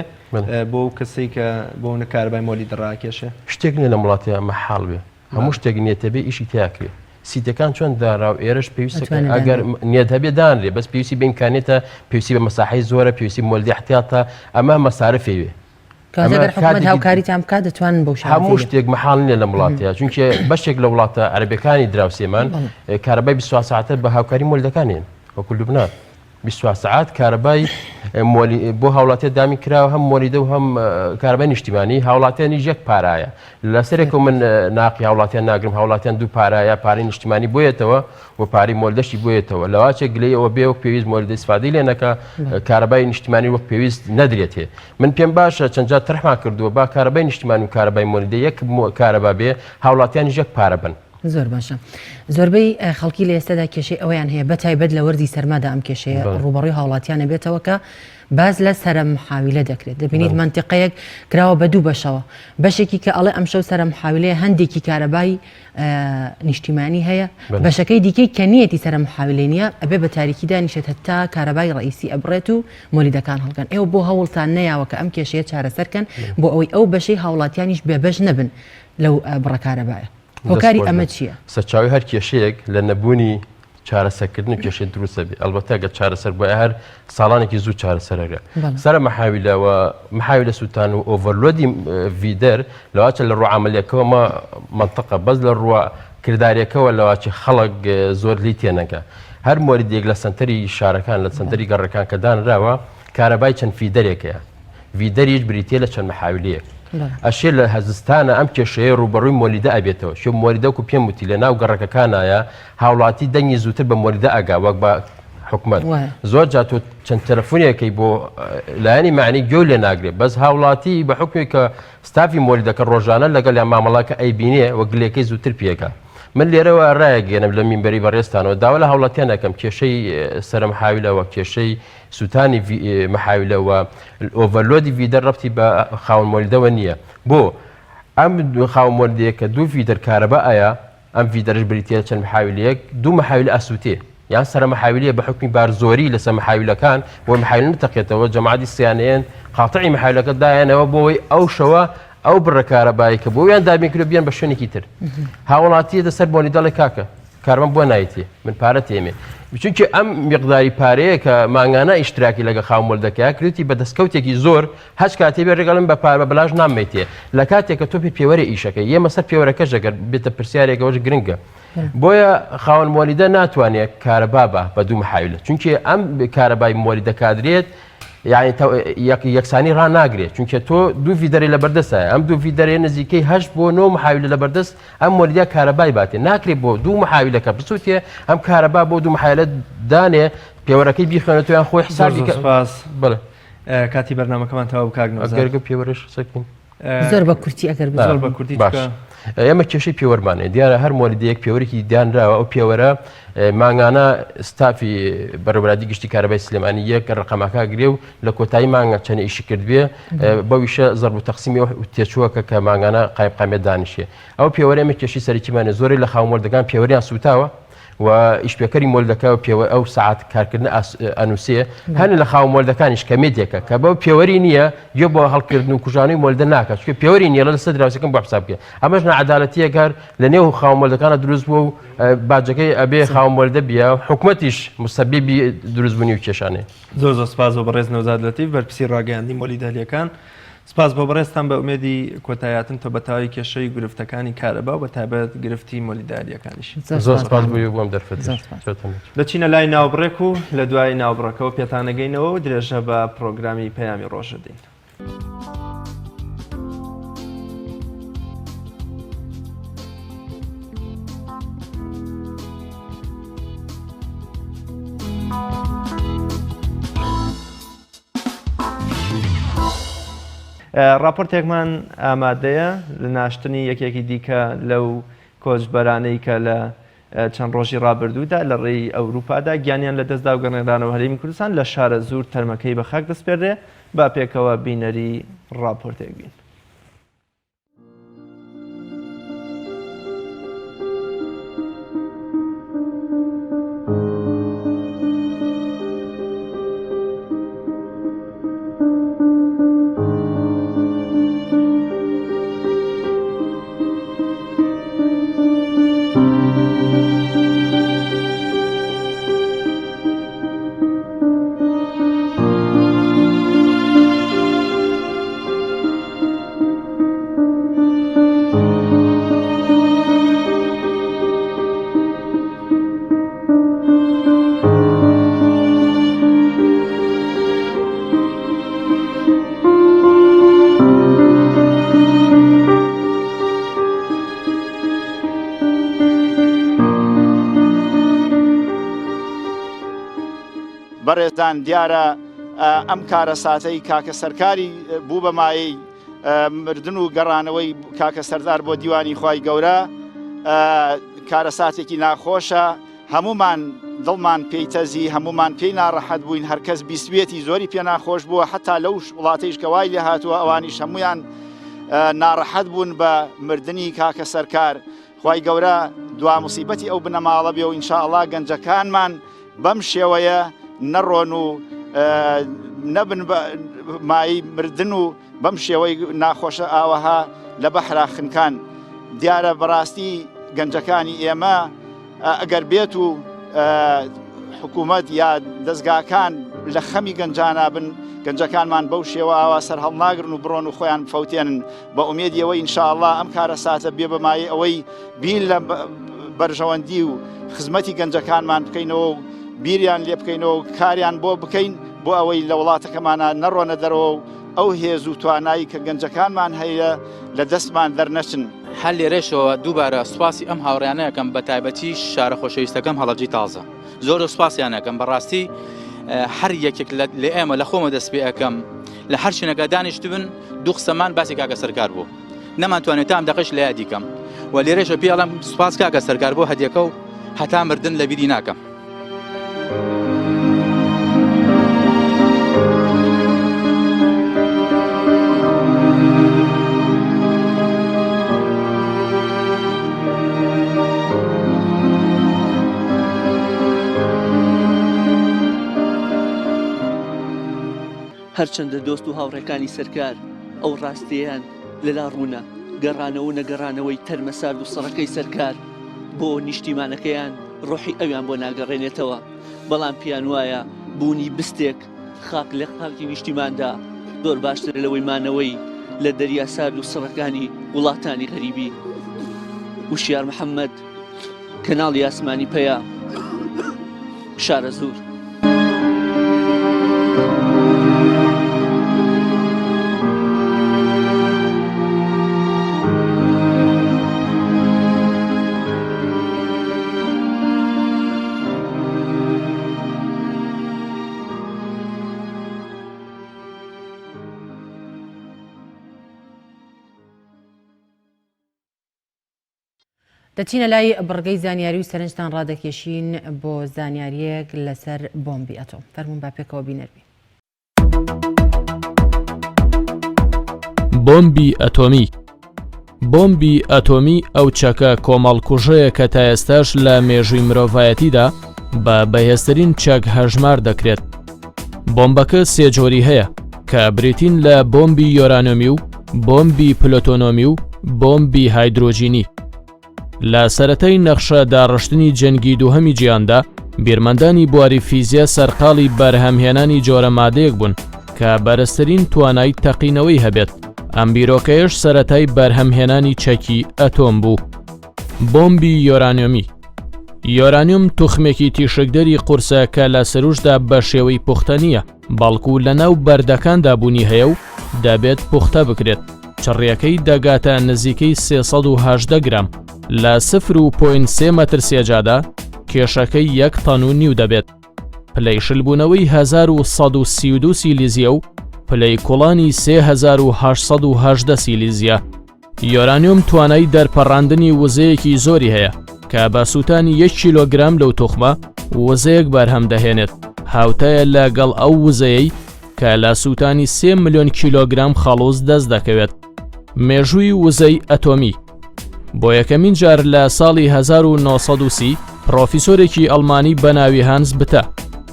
بۆ ئەو کەسەی کە بۆ نە کارەبای مۆلیدە ڕاکێشێ. شتێک نیە لەم وڵاتە مەحاڵ بێ هەموو شتێک نیەتە بێ ئیشی تیا کرێ سیتەکان چۆن داراو ئێرەش پێویستە ئەگەر نیەت هەبێ دانرێ بەس پێویستی بە ئیمکانیەتە پێویستی بە مەساحەی زۆرە پێویستی مۆلدی احتیاطە ئەمە مەسارفێ وێ کاتێک ئەگەر حکومەت هاوکاریتان بکات دەتوانن بەو شێوازەی هەموو شتێک مەحاڵ نییە لەم وڵاتەیە چونکە بەشێک لە وڵاتە عەرەبیەکانی دراوسێمان کارەبای 24 ساعتە بە هاوکاری مۆلدەکانین وەکو لوبنان. 24 سەعات کارەبای بۆ هاوڵاتیان دابین کراوە هەم مۆلیدە و هەم کارەبای نیشتیمانی هاوڵاتیانیش یەک پارایە لەسەرێک و من ناقی هاوڵاتیان ناگرم هاوڵاتیان دوو پارایە پارەی نیشتیمانی بۆیەتەوە و پارەی مۆلدەشی بۆیەتەوە لەواچێک گلەی ئەوە بێ وەک پێویست مۆلدە ئیسفادەی لێ نەکا کارەبای نیشتیمانی وەک پێویست نەدرێتێ من پێم باشە چەند جار تەرحمان کردووە با کارەبای نیشتیمانی و کارەبای مۆلیدە یەک کارەبا بێ هاوڵاتیانیش یەک پارە بن. زۆر باشە زۆربەی خەڵکی لە ئێستادا کێشەی ئەوەیان هەیە بە تایبەت لە وەرزی سەرمادا ئەم کێشەیە ڕووبەڕووی هاوڵاتیان ئەبێتەوە کە باس لە سەرە محاویلە دەکرێت دەبینیت مەنتیقەیەک کراوە بە دوو بەشەوە بەشێکی کە ئەڵێ ئەمشەو سەرە محاویلەیە هەندێکی کارەبای نیشتیمانی هەیە بەشەکەی دیکەی کە نیەتی سەرە محاویلەی نییە ئەبێ بە تاریکی دانیشێت هەتا کارەبای ڕئیسی ئەبڕێت و مۆلیدەکان هەڵکەن ئێوە بۆ هەوڵتان نەیاوە کە ئەم کێشەیە چارەسەرکەن بۆ ئەوەی ئەو بەشەی هاوڵاتیانیش بێبەش نەبن لەو بڕە کارەبایە هۆکاری ئەمە چییە؟ سەرچاوەی هەر کێشەیەک لە نەبوونی چارەسەرکردنی کێشەی دروست دەبێت ئەلبەتە گەر چارەسەر بوایە هەر ساڵانێکی زوو چارەسەرەکە سەرە مەحاویلە و محاویلە سووتان و overload ی feeder لەواچە لە ڕوو عملیەکەەوە مە منطقە بەس لە ڕووە کردارێکەوە لەواچی خەڵک زۆر لی تێنەگە هەر مۆریدێک لە سنتەری شارەکان لە سنتەری گەڕەکان کە دانراوە کارەبای چەند feeder ێکەیە feeder یش بریتیە لە چەند محاویلەیەک. ئەشێ لە زستانە ئەم کێشەیە ڕووبەڕووی مۆلیدە ئەبێتەوە. چۆن مۆلیدە وەکو پێم وتی لە ناو گەڕەکەکانایە هاوڵاتی دەنگی زووتر بە مۆلیدە ئەگا وەک بە حکومەت. زۆر جار تۆ چەند تەلەفونێکەی بۆ لایەنی مەعنی گوێ لێ ناگرێ بەس هاوڵاتی بە حوکمی کە ستافی مۆلیدەکە ڕۆژانە لەگەڵیان مامەڵەکە ئەیبینێ و گلێکەی زووتر پێگا. من لێرەوە ڕایەگەیەنم لە مینبەری بەڕێزتانەوە داوا لە هاوڵاتیان ئەکەم کێشەی سەرەمحاویلە و کێشەی سوتانی محاویلە و overload ی feeder ڕەبتی بە خاوەن مۆلیدەوە نییە بۆ ئەم خاوەن مۆلیدەیە کە دوو feeder کارەبا ئایا ئەم feeder ش بریتە چەند محاویلەیەک دوو محاویلە ئەسووتێ یان سەرە محاویلەیە بە حکمی بار زۆری لەسەر محاویلەکان بۆ محاویل نتەقێتەوە جەماعەتی سیانەیەن قاتعی محاویلەکە دایانەوە بۆی ئەو شەوە ئەو بڕە کارەبایی کە بۆیان دابین کرد بیان بە شوێنێکی تر هاوڵاتیە دەسەر بۆنی دەڵێ کاکە کارمەند بۆ نایتێ من پارە تێمێ چونکە ئەم میقداری پارەیە کە مانگانە ئیشتراکی لەگە خاوەن مۆلدەکە کردی بە دەستکەوتێکی زۆر هەچ کاتێ بێ ڕێگەڵم بە پارە بەلاش نامەیتێ لە کاتێک کە تۆ پێ پێوەرە ئیشەکە یەمە سەر پێوەرەکە ژەگەر بێتە پرسیارێکەوەش گرنگە بۆیە خاوەن مۆلیدە ناتوانێت کارەبا بە بە دوو محاویلە چونکە ئەم کارەبای مۆلیدە کادرێت یعنی یەکسانی ڕاناگرێت چونکە تۆ دوو feeder ی لە بەردەستە ئەم دوو feeder ێ نزیکەی هەشت بۆ نۆ محاویلە لە بەردەست ئەم مۆلیدە کارەبای باتێ ناکرێت بۆ دوو محاویلەکە بسووتێ ئەم کارەبا بۆ دوو محایلە دانێ پێوەرەکەی بیخوێنێتەوە یان خۆی حسابی زۆر سپاس بەڵێ کاتی بەرنامەکەمان تەواو کاک نەوزاد ئەگەر پێوەرش قسەکەین زۆر بە کورتی ئەگەر زۆر بە کورتی باش ئێمە کێشەی پێوەرمان هەیە دیارە هەر مۆلیدەیەک پێوەرێکی دانراوە ئەو پێوەرە مانگانە ستافی بەڕێوەبەرایەتی گشتی کارەبای سلێمانی یەک ڕقەمەکە گرێ و لە کۆتایی مانگە چەند ئیشی کردبێ بەویشە زەرب و تەقسیمی ئەو تێچووەکە کە مانگانە قایمقامیەت دانیشێ ئەو پێوەرە ئێمە کێشەی سەرەکیمان هەیە زۆرێک لە خاوەن مۆلدەکان پێوەریان سووتاوە و ئیشپێکەری مۆلدەکە و پێوە ئەو سەعات کارکردنە ئەنووسێ هەن لە خاوەن مۆلدەکانیش کە مێدێکە کە بەو پێوەری نییە گوێ بۆ هەڵکردن و کوژانەوەی مۆلدە ناکات چونکە پێوەری نییە لەسەر دراوسێکەم بۆ حساب بکەێت ئەمەش ناعەدالەتییەک هەر لە نێو خاوەن مۆلدەکانە دروست بووە و باجەکەی ئەبێ خاوەن مۆلدە بیە حکومەتیش مسەبیبی دروستبوونی و کێشانەیە. زۆر زۆر سپاس بۆ بەڕێز نەوزاد لەتیف بەرپرسی ڕاگەیاندنی مۆلیدە ئەهلیەکان. سپاس بۆ بەڕێزتان بە ئومێدی کۆتاییهاتن تۆ بە تەواوی کێشەی گرفتەکانی کارەبا و بە تایبەت گرفتی مۆلیدە ئەهلیەکانیش. زۆر سپاس بۆ بۆ ئەم دەرفەتەش. زۆر سپاس. دەچینە لای ناوبڕێک و لە دوای ناوبڕەکەوە پێتانەگەینەوە و درێژە بە پڕۆگرامی پەیامی ڕۆژ دەدەین. ڕاپۆرتێکمان ئامادەیە لە ناشتنی یەکێکی دیکە لەو کۆچبەرانەی کە لە چەند ڕۆژی ڕابردوودا لە ڕێی ئەوروپادا گیانیان لەدەستدا و گەڕێنرانەوە هەرێمی کوردستان لە شارەزوور تەرمەکەی بە خاک دەسپێردرێ، با پێکەوە بینەری ڕاپۆرتێک بین. بەڕێزان دیارە ئەم کارەساتەی کاکە سەرکاری بوو بە مایەی مردن و گەڕانەوەی کاکە سەردار بۆ دیوانی خوای گەورە کارەساتێکی ناخۆشە هەمومان دڵمان پێی تەزی هەمومان پێی ناڕەحەت بووین هەرکەس بیستوێتی زۆری پێ ناخۆش بووە حتا لەو وڵاتەیش کە وای لێ هاتووە ئەوانیش هەمویان ناڕەحەت بوون بە مردنی کاکە سەرکار خوای گەورە دوا موسیبەتی ئەو بنەماڵە بێ و ئینشاءڵا گەنجەکانمان بەم شێوەیە نەڕۆن و نەبن مای مردن و بەم شێوەی ناخۆشە ئاوەها لە بەحرا خنکان دیارە بەڕاستی گەنجەکانی ئێمە ئەگەر بێت و حکوومەت یا دەستگاکان لە خەمی گەنجانە بن گەنجەکانمان بەو شێوە ئاوا سەر هەڵناگرن و بڕۆن و خۆیان فەوتێنن بە ئومێدی ئەوەی ئینشاءاللە ئەم کارەساتە بێ بە مایەی ئەوەی بیر لە بەرژەوەندی و خزمەتی گەنجەکانمان بکەینەوە و بیریان لێ بکەینەوە و کاریان بۆ بکەین بۆ ئەوەی لە وڵاتەکەمانە نەڕۆنە دەرەوە و ئەو هێز و توانایی کە گەنجەکانمان هەیە لە دەستمان دەرنەچن. هەر لێرەشەوە دووبارە سوپاسی ئەم هاوڕێیانە ئەکەم بە تایبەتی شارە خۆشەویستەکەم هەڵەبجەی تازە. زۆر زۆر سوپاسیان ئەکەم بەڕاستی هەر یەکێک لە ئێمە لە خۆمە دەست پێ ئەەکەم لە هەر شوێنەکە دانیشتبن دوو قسەمان باسی کاکە سەرکار بوو نەمانتوانێت تام دەقش لە یادی کەم و لێرەشە پێڵم سوپاس کاکە سەرکار بۆ هەدیەکە و هەتا مردن لە بیری ناکەم. هەرچەندە دۆست و هاوڕێکانی سەرکار ئەو ڕاستییەیان لەلا ڕوونە، گەڕانەوە و نەگەڕانەوەی تەرمە سارد و سڕەکەی سەرکار بۆ نیشتیمانەکەیان ڕۆحی ئەویان بۆ ناگەڕێنێتەوە، بەڵام پێیان وایە بوونی بستێک خاک لە خاکی نیشتیماندا زۆر باشترە لەوەی مانەوەی لە دەریا سارد و سڕەکانی وڵاتانی غەریبی. وشیار محەممەد، کەناڵی ئاسمانی پەیام، شارەزوور. دەچینە لای بڕگەی زانیاری و سەرنجتان ڕادەکێشین بۆ زانیاریەک لەسەر بۆمبی ئەتۆم فەرمونون با پێکەوە بینەربین. بۆمبی ئەتۆمی بۆمبی ئەتۆمی ئەو چەکە کۆمەڵکوژەیە کە تا ئێستاش لە مێژووی مرۆڤایەتیدا بە بەهێزترین چەک هەژمار دەکرێت. بۆمبەکە سێ جۆری هەیە کە بریتین لە بۆمبی یۆرانۆمی و بۆمبی پلۆتۆنۆمی و بۆمبی هایدرۆجینی. لە سەرەتای نەخشە داڕشتنی جەنگی دووهەمی جیهاندا، بیرمەندانی بواری فیزیا سەرقاڵی بەرهەمهێنانی جۆرە مادەیەک بوون کە بەرزترین توانای تەقینەوەی هەبێت، ئەم بیرۆکەیەش سەرەتای بەرهەمهێنانی چەکی ئەتۆم بوو. بۆمبی یۆرانیۆمی یۆرانیۆم توخمێکی تیشکدەری قورسە کە لە سروشتدا بە شێوەی پوختە نییە، بەڵکو لەناو بەردەکاندا بوونی هەیە و دەبێت پوختە بکرێت، چڕییەکەی دەگاتە نزیکەی 318 گرام لە 0.3 مەتر سێجادا، کێشەکەی یەک تەن و نیو دەبێت. پلەی شلبوونەوەی 1132 سیلیزیە و پلەی کوڵانی 3818 سیلیزیە. یۆرانیۆم توانای دەرپەڕاندنی وزەیەکی زۆری هەیە کە بە سووتانی یەک کیلۆگرام لەو توخمە وزەیەک بەرهەم دەهێنێت هاوتایە لەگەڵ ئەو وزەیەی کە لە سووتانی سێ ملیۆن کیلۆگرام خەڵوز دەست دەکەوێت. مێژووی وزەی ئەتۆمی بۆ یەکەمین جار لە ساڵی 1930 پڕۆفیسۆرێکی ئەڵمانی بە ناوی هانس بتە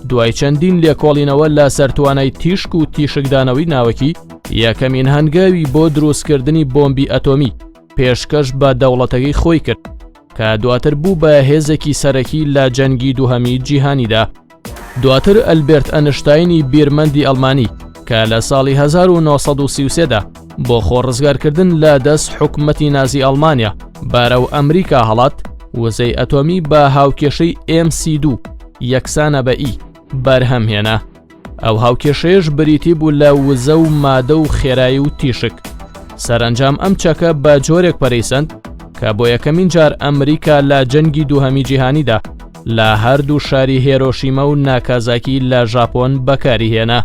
دوای چەندین لێکۆڵینەوە لە سەر توانای تیشک و تیشکدانەوەی ناوەکی یەکەمین هەنگاوی بۆ دروستکردنی بۆمبی ئەتۆمی پێشکەش بە دەوڵەتەکەی خۆی کرد کە دواتر بوو بە هێزێکی سەرەکی لە جەنگی دووهەمی جیهانیدا. دواتر ئەلبێرت ئەنشتاینی بیرمەندی ئەڵمانی کە لە ساڵی 1933 دا بۆ خۆ ڕزگارکردن لە دەست حکومەتی نازی ئەڵمانیا بەرەو ئەمریکا هەڵات وزەی ئەتۆمی بە هاوکێشەی MC2 یەکسانە بە E بەرهەم هێنا. ئەو هاوکێشەیەش بریتی بوو لە وزە و مادە و خێرایی و تیشک. سەرەنجام ئەم چەکە بە جۆرێک پەرەی سەند کە بۆ یەکەمین جار ئەمریکا لە جەنگی دووهەمی جیهانیدا. لە هەردوو شاری هێرۆشیمە و ناکازاکی لە ژاپۆن بەکاری هێنا.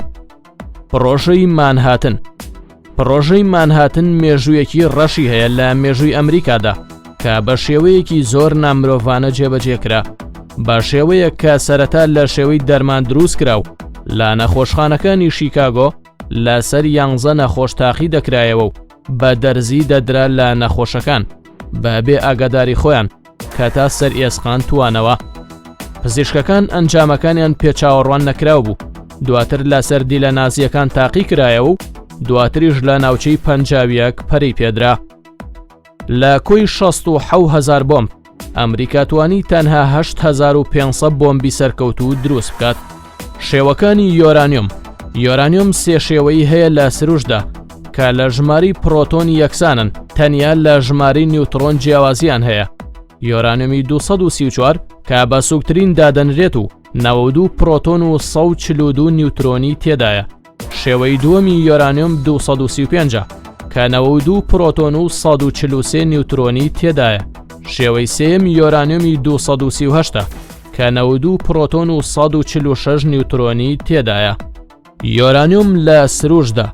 پڕۆژەی مانهاتن پڕۆژەی مانهاتن مێژوویەکی ڕەشی هەیە لە مێژووی ئەمریکادا کە بە شێوەیەکی زۆر نامرۆڤانە جێبەجێ کرا بە شێوەیەک کە سەرەتا لە شێوەی دەرمان دروست کرا و لە نەخۆشخانەکانی شیکاگۆ لەسەر یانزە نەخۆش تاقی دەکرایەوە و بە دەرزی دەدرا لە نەخۆشەکان بە بێ ئاگاداری خۆیان کە تا سەر ئێسقان توانەوە. پزیشکەکان ئەنجامەکانیان پێ چاوەڕوان نەکراو بوو، دواتر لەسەر دیلە نازییەکان تاقی کرایەوە و دواتریش لە ناوچەی 51 پەرەی پێدرا. لە کۆی 66 هەزار بۆمب، ئەمریکا توانی تەنها 8500 بۆمبی سەرکەوتوو دروست بکات. شێوەکانی یۆرانیۆم یۆرانیۆم سێ شێوەی هەیە لە سروشتدا کە لە ژمارەی پرۆتۆن یەکسانن تەنیا لە ژمارەی نیوتڕۆن جیاوازیان هەیە یۆرانیۆمی 234 کە بە سوکترین دادەنرێت و 92 پرۆتۆن و 142 نیوترۆنی تێدایە شێوەی دووەمی یۆرانیۆم 235 کە 92 پرۆتۆن و 143 نیوترۆنی تێدایە شێوەی سێیەم یۆرانیۆمی 238 کە 92 پرۆتۆن و 146 نیوترۆنی تێدایە. یۆرانیۆم لە سروشتدا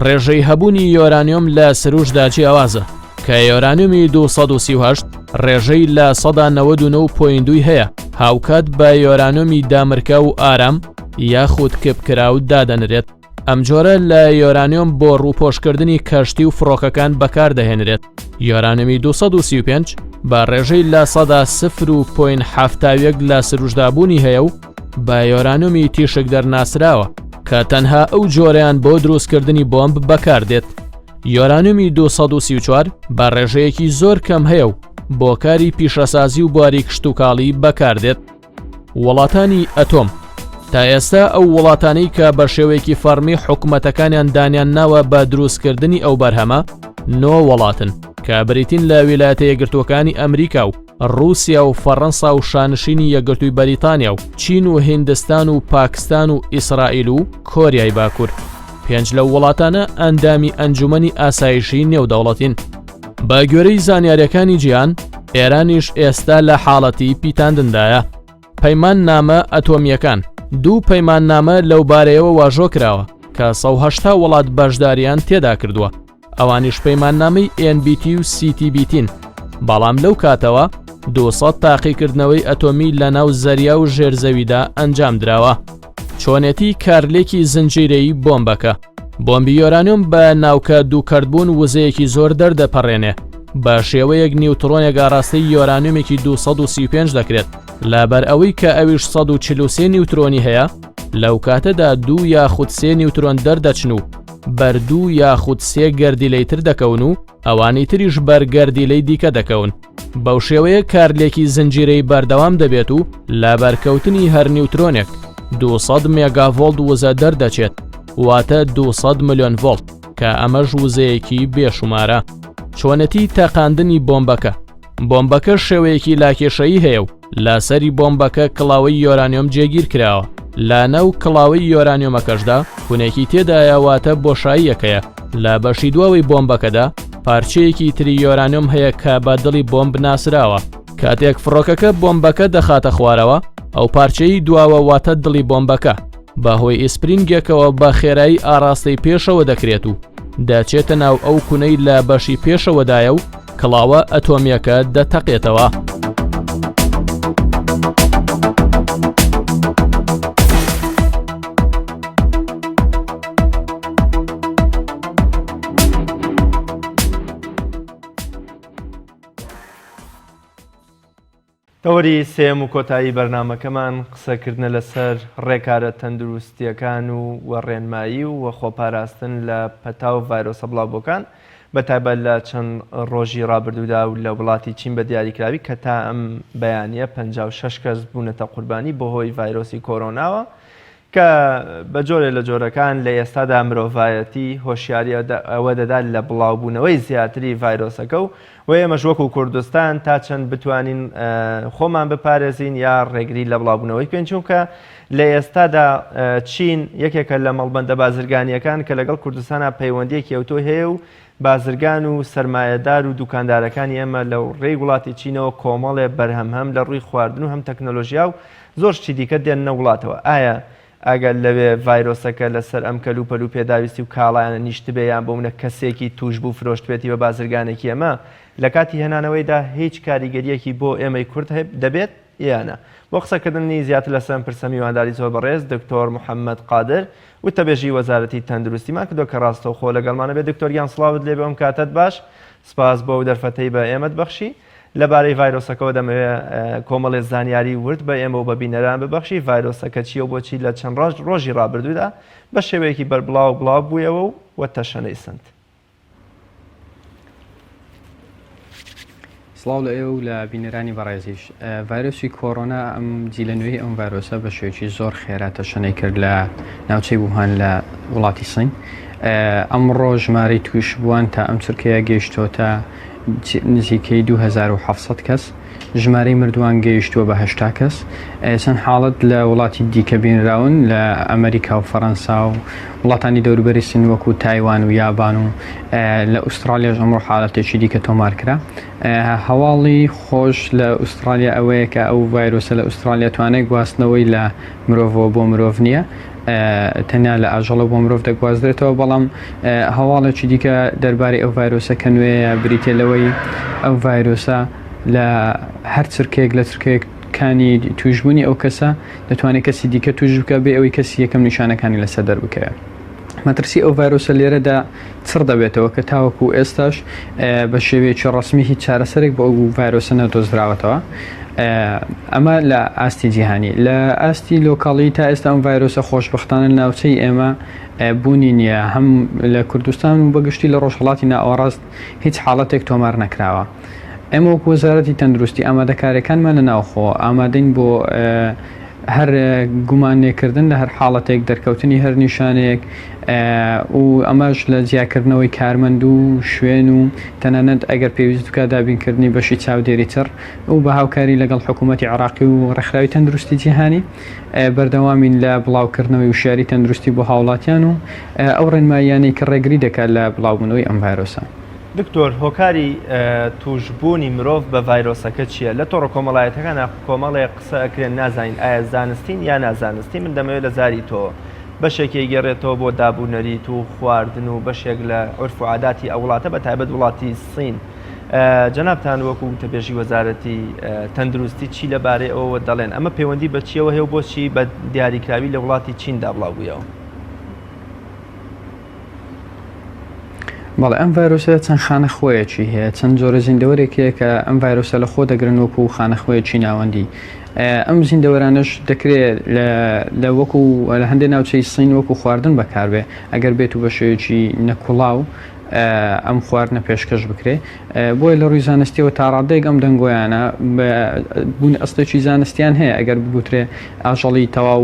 ڕێژەی هەبوونی یۆرانیۆم لە سروشتدا جیاوازە کە یۆرانیۆمی 238 ڕێژەی لە سەدا 99.2 هەیە هاوکات بە یۆرانیۆمی دامرکاو و ئارام یاخود کپکراو دادەنرێت. ئەم جۆرە لە یۆرانیۆم بۆ ڕووپۆشکردنی کەشتی و فڕۆکەکان بەکاردەهێنرێت. یۆرانیۆمی 235 بە ڕێژەی لە سەدا سفر و point 71 لە سروشتدا بوونی هەیە و بە یۆرانیۆمی تیشکدەر ناسراوە کە تەنها ئەو جۆرەیان بۆ دروستکردنی بۆمب بەکاردێت. یۆرانیۆمی 234 بە ڕێژەیەکی زۆر کەم هەیە و بۆ کاری پیشەسازی و بواری کشتوکاڵی بەکاردێت. وڵاتانی ئەتۆم تا ئێستا ئەو وڵاتانەی کە بە شێوەیەکی فەڕمی حکومەتەکانیان دانیان ناوە بە دروستکردنی ئەو بەرهەمە نۆ وڵاتن کە بریتین لە ویلایەتە یەکگرتووەکانی ئەمریکا و ڕووسیا و فەڕەنسا و شانشینی یەکگرتووی بەریتانیا و چین و هیندستان و پاکستان و ئیسرائیل و کۆریای باکوور. پێنج لەو وڵاتانە ئەندامی ئەنجومەنی ئاسایشی نێودەوڵەتین. بە گوێرەی زانیاریەکانی جیهان، ئێرانیش ئێستا لە حاڵەتی پیتاندندایە. پەیماننامە ئەتۆمییەکان، دوو پەیماننامە لەوبارەیەوە واژۆ کراوە کە 180 وڵات بەشداریان تێدا کردووە، ئەوانیش پەیماننامەی NBT و CTBT-ن، بەڵام لەو کاتەوە 200 تاقیکردنەوەی ئەتۆمی لەناو زەریا و ژێر زەویدا ئەنجامدراوە. چۆنێتی کارلێکی زنجیرەیی بۆمبەکە. بۆمبی یۆرانیۆم بە ناوکە دووکەرتبوون وزەیەکی زۆر دەردەپەڕێنێ، بە شێوەیەک نیوتڕۆنێک ئاراستەی یۆرانیۆمێکی 235 دەکرێت، لەبەر ئەوەی کە ئەویش 143 نیوترۆنی هەیە، لەو کاتەدا دوو یاخود سێ نیوترۆن دەردەچن و بەر دوو یاخود سێ گەردیلەی تر دەکەون و ئەوانی تریش بەر گەردیلەی دیکە دەکەون. بەو شێوەیە کارلێکی زنجیرەی بەردەوام دەبێت و لە بەرکەوتنی هەر نیوترۆنێک 200 مێگاڤۆڵت وزە دەردەچێت واتە 200 ملیۆن ڤۆڵت کە ئەمەش وزەیەکی بێشومارە. چۆنێتی تەقاندنی بۆمبەکە بۆمبەکە شێوەیەکی لاکێشەیی هەیە و لەسەری بۆمبەکە کڵاوەی یۆرانیۆم جێگیر کراوە لەناو کڵاوەی یۆرانیۆمەکەشدا کونێکی تێدایە واتە بۆشاییەکەیە لە بەشی دواوەی بۆمبەکەدا پارچەیەکی تری یۆرانیۆم هەیە کە بە دڵی بۆمب ناسراوە کاتێک فڕۆکەکە بۆمبەکە دەخاتە خوارەوە ئەو پارچەی دواوە واتە دڵی بۆمبەکە بەهۆی ئیسپرینگێکەوە بە خێرایی ئاراستەی پێشەوە دەکرێت و دەچێتە ناو ئەو کونەی لە بەشی پێشەوەدایە و کڵاوە ئەتۆمییەکە دەتەقێتەوە. تەوەری سێیەم و کۆتایی بەرنامەکەمان قسەکردنە لەسەر ڕێکارە تەندروستییەکان و و ڕێنمایی و و خۆپاراستن لە پەتا و ڤایرۆسە بڵاوبووەکان بە تایبەت لە چەند ڕۆژی ڕابردوودا و لە وڵاتی چین بە دیاریکراوی کە تا ئەم بەیانییە 56 کەس بوونەتە قوربانی بەهۆی ڤایرۆسی کۆرۆناوە. کە بە جۆرێ لە جۆرەکان لە ئێستادا مرۆڤایەتی هۆشیاری ئەوە دەدات لە بڵاوبوونەوەی زیاتری ڤایرۆسەکە و و ئێمەش وەکو کوردستان تا چەند بتوانین خۆمان بپارێزین یا ڕێگری لە بڵاوبوونەوەی بکەین چونکە لە ئێستادا چین یەکێکە لە مەڵبەندە بازرگانیەکان کە لەگەڵ کوردستانا پەیوەندیەکی ئەوتۆی هەیە و بازرگان و سەرمایەدار و دوکاندارەکانی ئێمە لە ڕێی وڵاتی چینەوە کۆمەڵێ بەرهەم هەم لە ڕووی خواردن و هەم تەکنەلۆژیا و زۆر شتی دیکە دێننە وڵاتەوە. ئایا ئەگەر لەوێ ڤایرۆسەکە لەسەر ئەم کەلوپەل و پێداویستی و کاڵایانە نیشتبێ یان بۆ منە کەسێکی تووشبوو فرۆشتبێتی بە بازرگانێکی ئێمە لە کاتی هێنانەوەیدا هیچ کاریگەرییەکی بۆ ئێمەی کورد دەبێت یا نا؟ بۆ قسەکردنی زیاتر لەسەر ئەم پرسە میوانداری زۆر بەڕێز دکتۆر محەمەد قادر وتەبێژی وەزارەتی تەندروستیمان کردووە کە ڕاستەوخۆ لەگەڵمانە بێت. دکتۆر گیان سڵاوت لێبێ ئەم کاتەت باش. سپاس بۆ ئەو دەرفەتەی بە ئێمەت بەخشی. لەبارەی ڤایرۆسەکەوە دەمەوێ کۆمەڵێ زانیاری ورد بە ئێمە و بە بینەران ببەخشی، ڤایرۆسەکە چییە و بۆچی لە چەند ڕۆژی ڕابردوودا بە شێوەیەکی بەربڵاو بڵاو بوویەوە و و تەشەنەی سەند؟ سڵاو لە ئێوە و لە بینەرانی بەڕێزیش. ڤایرۆسی کۆرۆنا ئەم جیلە نوێی ئەم ڤایرۆسە بە شێوەیەکی زۆر خێرا تەشەنەی کرد لە ناوچەی ووهان لە وڵاتی سین. ئەمڕۆ ژمارەی تووشبووان تا ئەم چرکەیە گەیشتۆتە نزیکەی 2700 کەس، ژمارەی مردووان گەیشتووە بە 80 کەس. چەند حاڵەت لە وڵاتی دیکە بینراون لە ئەمریکا و فەرەنسا و وڵاتانی دەوروبەری سین وەکو تایوان و یابان و لە ئوسترالیاش ئەمڕۆ حاڵەتێکی دیکە تۆمار کرا. هەواڵی خۆش لە ئوسترالیا ئەوەیە کە ئەو ڤایرۆسە لە ئوسترالیا توانای گواستنەوەی لە مرۆڤەوە بۆ مرۆڤ نییە، تەنیا لە ئاژەڵەوە بۆ مرۆڤ دەگوازرێتەوە، بەڵام هەواڵێکی دیکە دەربارەی ئەو ڤایرۆسە کە نوێیە بریتیە لەوەی ئەو ڤایرۆسە لە هەر چرکەیەک لە چرکەکانی تووشبوونی ئەو کەسە دەتوانێت کەسی دیکە تووش بکە بێ ئەوەی کەسی یەکەم نیشانەکانی لەسەر دەربکەوێت. مەترسی ئەو ڤایرۆسە لێرەدا چڕ دەبێتەوە کە تاوەکو ئێستاش بە شێوەیەکی ڕەسمی هیچ چارەسەرێک بۆ ئەو ڤایرۆسە نەدۆزراوەتەوە. ئەمە لە ئاستی جیهانی. لە ئاستی لۆکاڵی تا ئێستا ئەم ڤایرۆسە خۆشبەختانە لە ناوچەی ئێمە بوونی نییە، هەم لە کوردستان و بەگشتی لە ڕۆژهەڵاتی ناوەڕاست هیچ حاڵەتێک تۆمار نەکراوە. ئێمە وەکو وەزارەتی تەندروستی ئامادەکاریەکانمان لە ناوخۆ ئامادەین بۆ هەر گومان لێکردن لە هەر حاڵەتێک، دەرکەوتنی هەر نیشانەیەک و ئەمەش لە جیاکردنەوەی کارمەند و شوێن و تەنانەت ئەگەر پێویست بکات دابینکردنی بەشی چاودێری چڕ و بە هاوکاری لەگەڵ حکوومەتی عێراقی و ڕێکخراوی تەندروستی جیهانی بەردەوامین لە بڵاوکردنەوەی وشیاری تەندروستی بۆ هاوڵاتیان و ئەو ڕێنماییانەی کە ڕێگری دەکات لە بڵاوبوونەوەی ئەم ڤایرۆسە. دکتۆر هۆکاری توشبوونی مرۆڤ بە ڤایرۆسەکە چییە؟ لە تۆڕە کۆمەڵایەتەکانا کۆمەڵێ قسە ئەکرێن نازانین ئایا زانستین یا نازانستی من دەمەوێت لە زاری تۆ بەشێکی ئەگێڕێتەوە بۆ داب و نەریت و خواردن و بەشێک لە عورف و عاداتی ئەو وڵاتە بە تایبەت وڵاتی سین جەنابتان وەکو وتەبێژی وەزارەتی تەندروستی چی لەبارەی ئەوەوە دەڵێن ئەمە پەیوەندی بە چیەوە هەیە و بۆچی بە دیاریکراوی لە وڵاتی چیندا بڵاو بوویەوە؟ بەڵێ ئەم ڤایرۆسە چەند خانە خۆیەکی هەیە چەند جۆرە زیندەوەرێک هەیە کە ئەم ڤایرۆسە لە خۆ دەگرن وەکو خانە خۆیەکی ناوەندی ئەم زیندەوەرانەش دەکرێت لە وەکو لە هەندێک ناوچەی سین وەکو خواردن بەکاربێ ئەگەر بێت و بە شێوەیەکی نەکوڵاو ئەم خواردنە پێشکەش بکرێ بۆیە لە ڕووی زانستیەوە تاڕادەیەک ئەم دەنگۆیانە بوون ئەستێکی زانستیان هەیە ئەگەر بگوترێ ئاژەڵی تەواو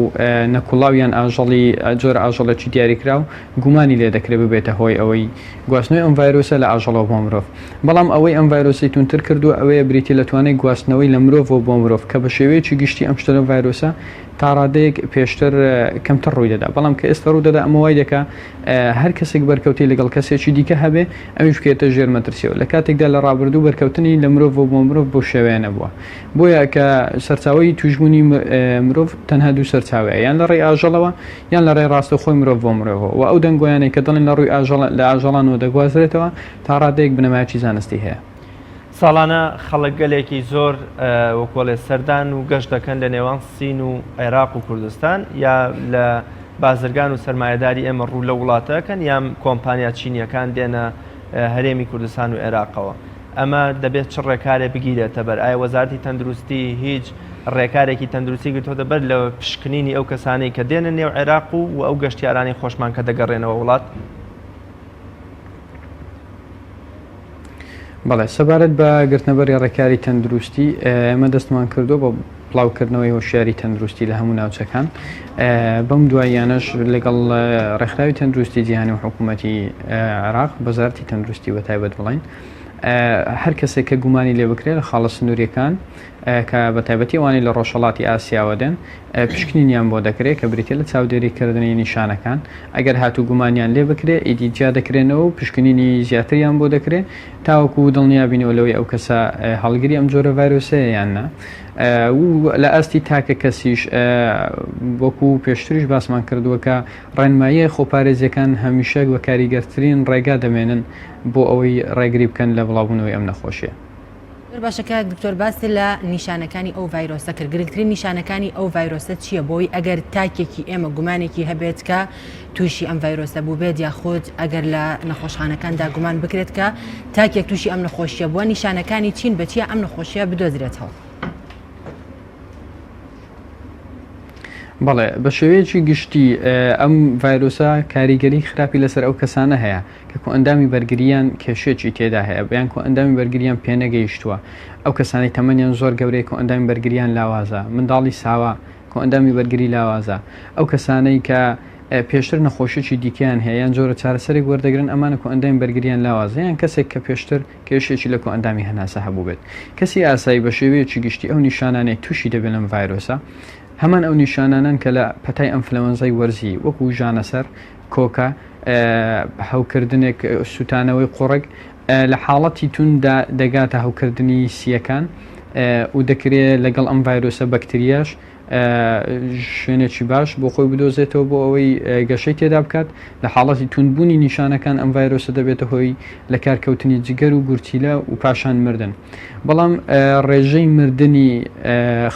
نەکوڵاو یان ئاژەڵی جۆرە ئاژەڵێکی دیاریکراو گومانی لێ دەکرێت ببێتە هۆی ئەوەی گواستنەوەی ئەم ڤایرۆسە لە ئاژەڵەوە بۆ مرۆڤ بەڵام ئەوەی ئەم ڤایرۆسەی توندتر کردووە ئەوەیە بریتی لە توانای گواستنەوەی لە مرۆڤەوە بۆ مرۆڤ کە بە شێوەیەکی گشتی ئەم شتە لەم ڤایرۆسە تا ڕادەیەک پێشتر کەمتر ڕووی دەدا بەڵام کە ئێستا ڕوو دەدا ئەمە وای دەکا هەر کەسێک بەرکەوتەی لەگەڵ کەسێکی دیکە هەبێ ئەویش بکەوێتە ژێر مەترسیەوە لە کاتێکدا لە ڕابردوو بەرکەوتنی لە مرۆڤەوە بۆ مرۆڤ بەو شێوەیە نەبووە بۆیە کە سەرچاوەی تووشبوونی مرۆڤ تەنها دوو سەرچاوەیە یان لە ڕێی ئاژەڵەوە یان لە ڕێی ڕاستەوخۆی مرۆڤ بۆ مرۆڤەوە و ئەو دەنگۆیانەی کە دەڵێن لە ڕووی ئاژەڵ لە ئاژەڵانەوە دەگوازرێتەوە تا ڕادەیەک بنەمایەکی زانستی هەیە. ساڵانە خەڵک گەلێکی زۆر وەکۆڵێ سەردان و گەشت دەکەن لە نێوان سین و عێراق و کوردستان یا لە بازرگان و سەرمایەداری ئێمە ڕوو لە وڵاتەکەن یان کۆمپانیا چینیەکان دێنە هەرێمی کوردستان و عێراقەوە ئەمە دەبێت چ ڕێکارێ بگیرێتە بەر ئایا وەزارەتی تەندروستی هیچ ڕێکارێکی تەندروستی گرتۆتە بەر لە پشکنینی ئەو کەسانەی کە دێنە نێو عێراق و و ئەو گەشتیارانی خۆشمان کە دەگەڕێنەوە وڵات؟ بەڵێ سەبارەت بە گرتنەبەری ڕێکاری تەندروستی ئێمە دەستمان کردووە بە. بڵاوکردنەوەی هۆشیاری تەندروستی لە هەموو ناوچەکان بەم دواییانەش لەگەڵ ڕێکخراوی تەندروستی جیهانی و حکوومەتی عێراق وەزارەتی تەندروستی بە تایبەت بڵین هەر کەسێک کە گومانی لێ بکرێت لە خاڵە سنووریەکان کە بە تایبەتی ئەوانەی لە ڕۆژهەڵاتی ئاسیاوە دێن پشکنینیان بۆ دەکرێت کە بریتیە لە چاودێریکردنی نیشانەکان ئەگەر هاتوو گومانیان لێ بکرێت ئیدی جیا دەکرێنەوە و پشکنینی زیاتریان بۆ دەکرێت تاوەکو دڵنیابینەوە لەوەی ئەو کەسە هەڵگری ئەم جۆرە ڤایرۆسەیە یان نا و لە ئاستی تاکە کەسیش وەکو پێشتریش باسمان کردووە کە ڕێنماییە خۆپارێزیەکان هەمیشە بە کاریگەرترین ڕێگا دەمێنن بۆ ئەوەی ڕێگری بکەن لە بڵاوبوونەوەی ئەم نەخۆشیە. زۆر باشە کاک دکتۆر باست لە نیشانەکانی ئەو ڤایرۆسە کرد گرنگترین نیشانەکانی ئەو ڤایرۆسە چییە بۆی ئەگەر تاکێکی ئێمە گومانێکی هەبێت کە تووشی ئەم ڤایرۆسە بووبێت یاخود ئەگەر لە نەخۆشخانەکاندا گومان بکرێت کە تاکێک تووشی ئەم نەخۆشیە بووە نیشانەکانی چین بە چیە ئەم نەخۆشیە بدۆزرێتەوە؟ بەڵێ بە شێوەیەکی گشتی ئەم ڤایرۆسە کاریگەری خراپی لەسەر ئەو کەسانە هەیە کە کۆئەندامی بەرگرییان کێشەیەکی تێدا هەیە یان کۆئەندامی بەرگرییان پێنەگەیشتووە، ئەو کەسانەی تەمەنیان زۆر گەورەیە کۆئەندامی بەرگرییان لاوازە، منداڵی ساوا کۆئەندامی بەرگری لاوازە، ئەو کەسانەی کە پێشتر نەخۆشیی دیکەیان هەیە یان جۆرە چارەسەرێک وەردەگرن ئەمانە کۆئەندامی بەرگرییان لاوازە یان کەسێک کە پێشتر کێشەیەکی لە کۆئەندامی هەناسە هەبووبێت. کەسی ئاسایی بە شێوەیەکی گشتی ئەو نیشانانەی تووشی دەبێت لەم ڤایرۆسە هەمان ئەو نیشانانەن کە لە پەتای ئەنفلەوەنزای وەرزی وەکوو ژانەسەر، کۆکە، هەوکردنێک، سووتانەوەی قوڕگ، لە حاڵەتی تونددا دەگاتە هەوکردنی سییەکان و دەکرێ لەگەڵ ئەم ڤایرۆسە بەکتریاش شوێنێکی باش بۆ خۆی بدۆزێتەوە بۆ ئەوەی گەشەی تێدا بکات. لە حاڵەتی توندبوونی نیشانەکان ئەم ڤایرۆسە دەبێتە هۆی لەکارکەوتنی جگەر و گورچیلە و پاشان مردن. بەڵام ڕێژەی مردنی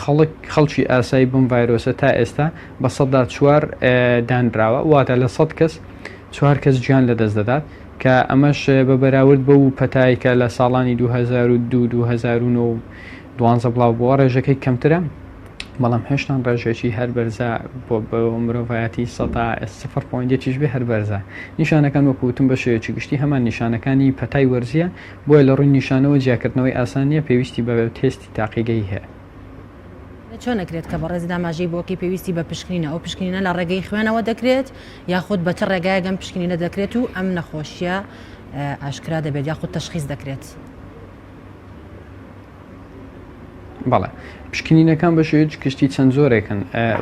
خەڵک خەڵکی ئاسایی بەم ڤایرۆسە تا ئێستا بە سەدا چوار دانراوە، واتە لە سەد کەس چوار کەس گیان لەدەست دەدات، کە ئەمەش بە بەراورد بەو پەتای کە لە ساڵانی 2002، 2009 و دوانزە بڵاو بووە ڕێژەکەی کەمترە، بەڵام هێشتان ڕێژەیەکی هەر بەرزە بۆ بۆ مرۆڤایەتی سەدا سفر point یەکیش بێ هەر بەرزە. نیشانەکان وەکو وتم بە شێوەیەکی گشتی هەمان نیشانەکانی پەتای وەرزییە، بۆیە لە ڕووی نیشانەوە جیاکردنەوەی ئاسان نییە، پێویستی بە تێستی تاقیگەیی هەیە. چۆن ئەکرێت کە بەڕێزت ئاماژەی بۆ کەی پێویستی بە پشکنینە ئەو پشکنینە لە ڕێگەی خوێنەوە دەکرێت یاخود بە چ ڕێگایەک ئەم پشکنینە دەکرێت و ئەم نەخۆشیە ئاشکرا دەبێت یاخود تەشخیص دەکرێت؟ بەڵێ پشکنینەکان بە شێوەیەکی گشتی چەند جۆرێکن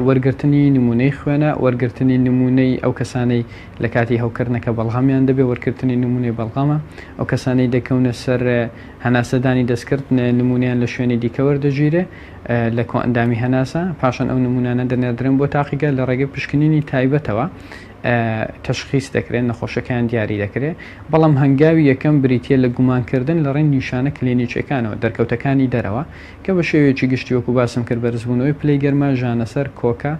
وەرگرتنی نمونەی خوێنە وەرگرتنی نمونەی ئەو کەسانەی لە کاتی هەوکردنەکە بەڵغەمیان دەبێ وەرگرتنی نمونەی بەڵغەمە ئەو کەسانەی دەکەونە سەر هەناسەدانی دەستکرد نمونەیان لە شوێنی دیکە وەردەگیرێ لە کۆئەندامی هەناسە، پاشان ئەو نمونانە دەنێردرێن بۆ تاقیگە لە ڕێگەی پشکنینی تایبەتەوە تەشخیس دەکرێن، نەخۆشەکەیان دیاری دەکرێ، بەڵام هەنگاوی یەکەم بریتییە لە گومانکردن لە ڕێی نیشانە کلینیکیەکانەوە، دەرکەوتەکانی دەرەوە، کە بە شێوەیەکی گشتی وەکو باسم کرد بەرزبوونەوەی پلەی گەرما، ژانەسەر، کۆکە،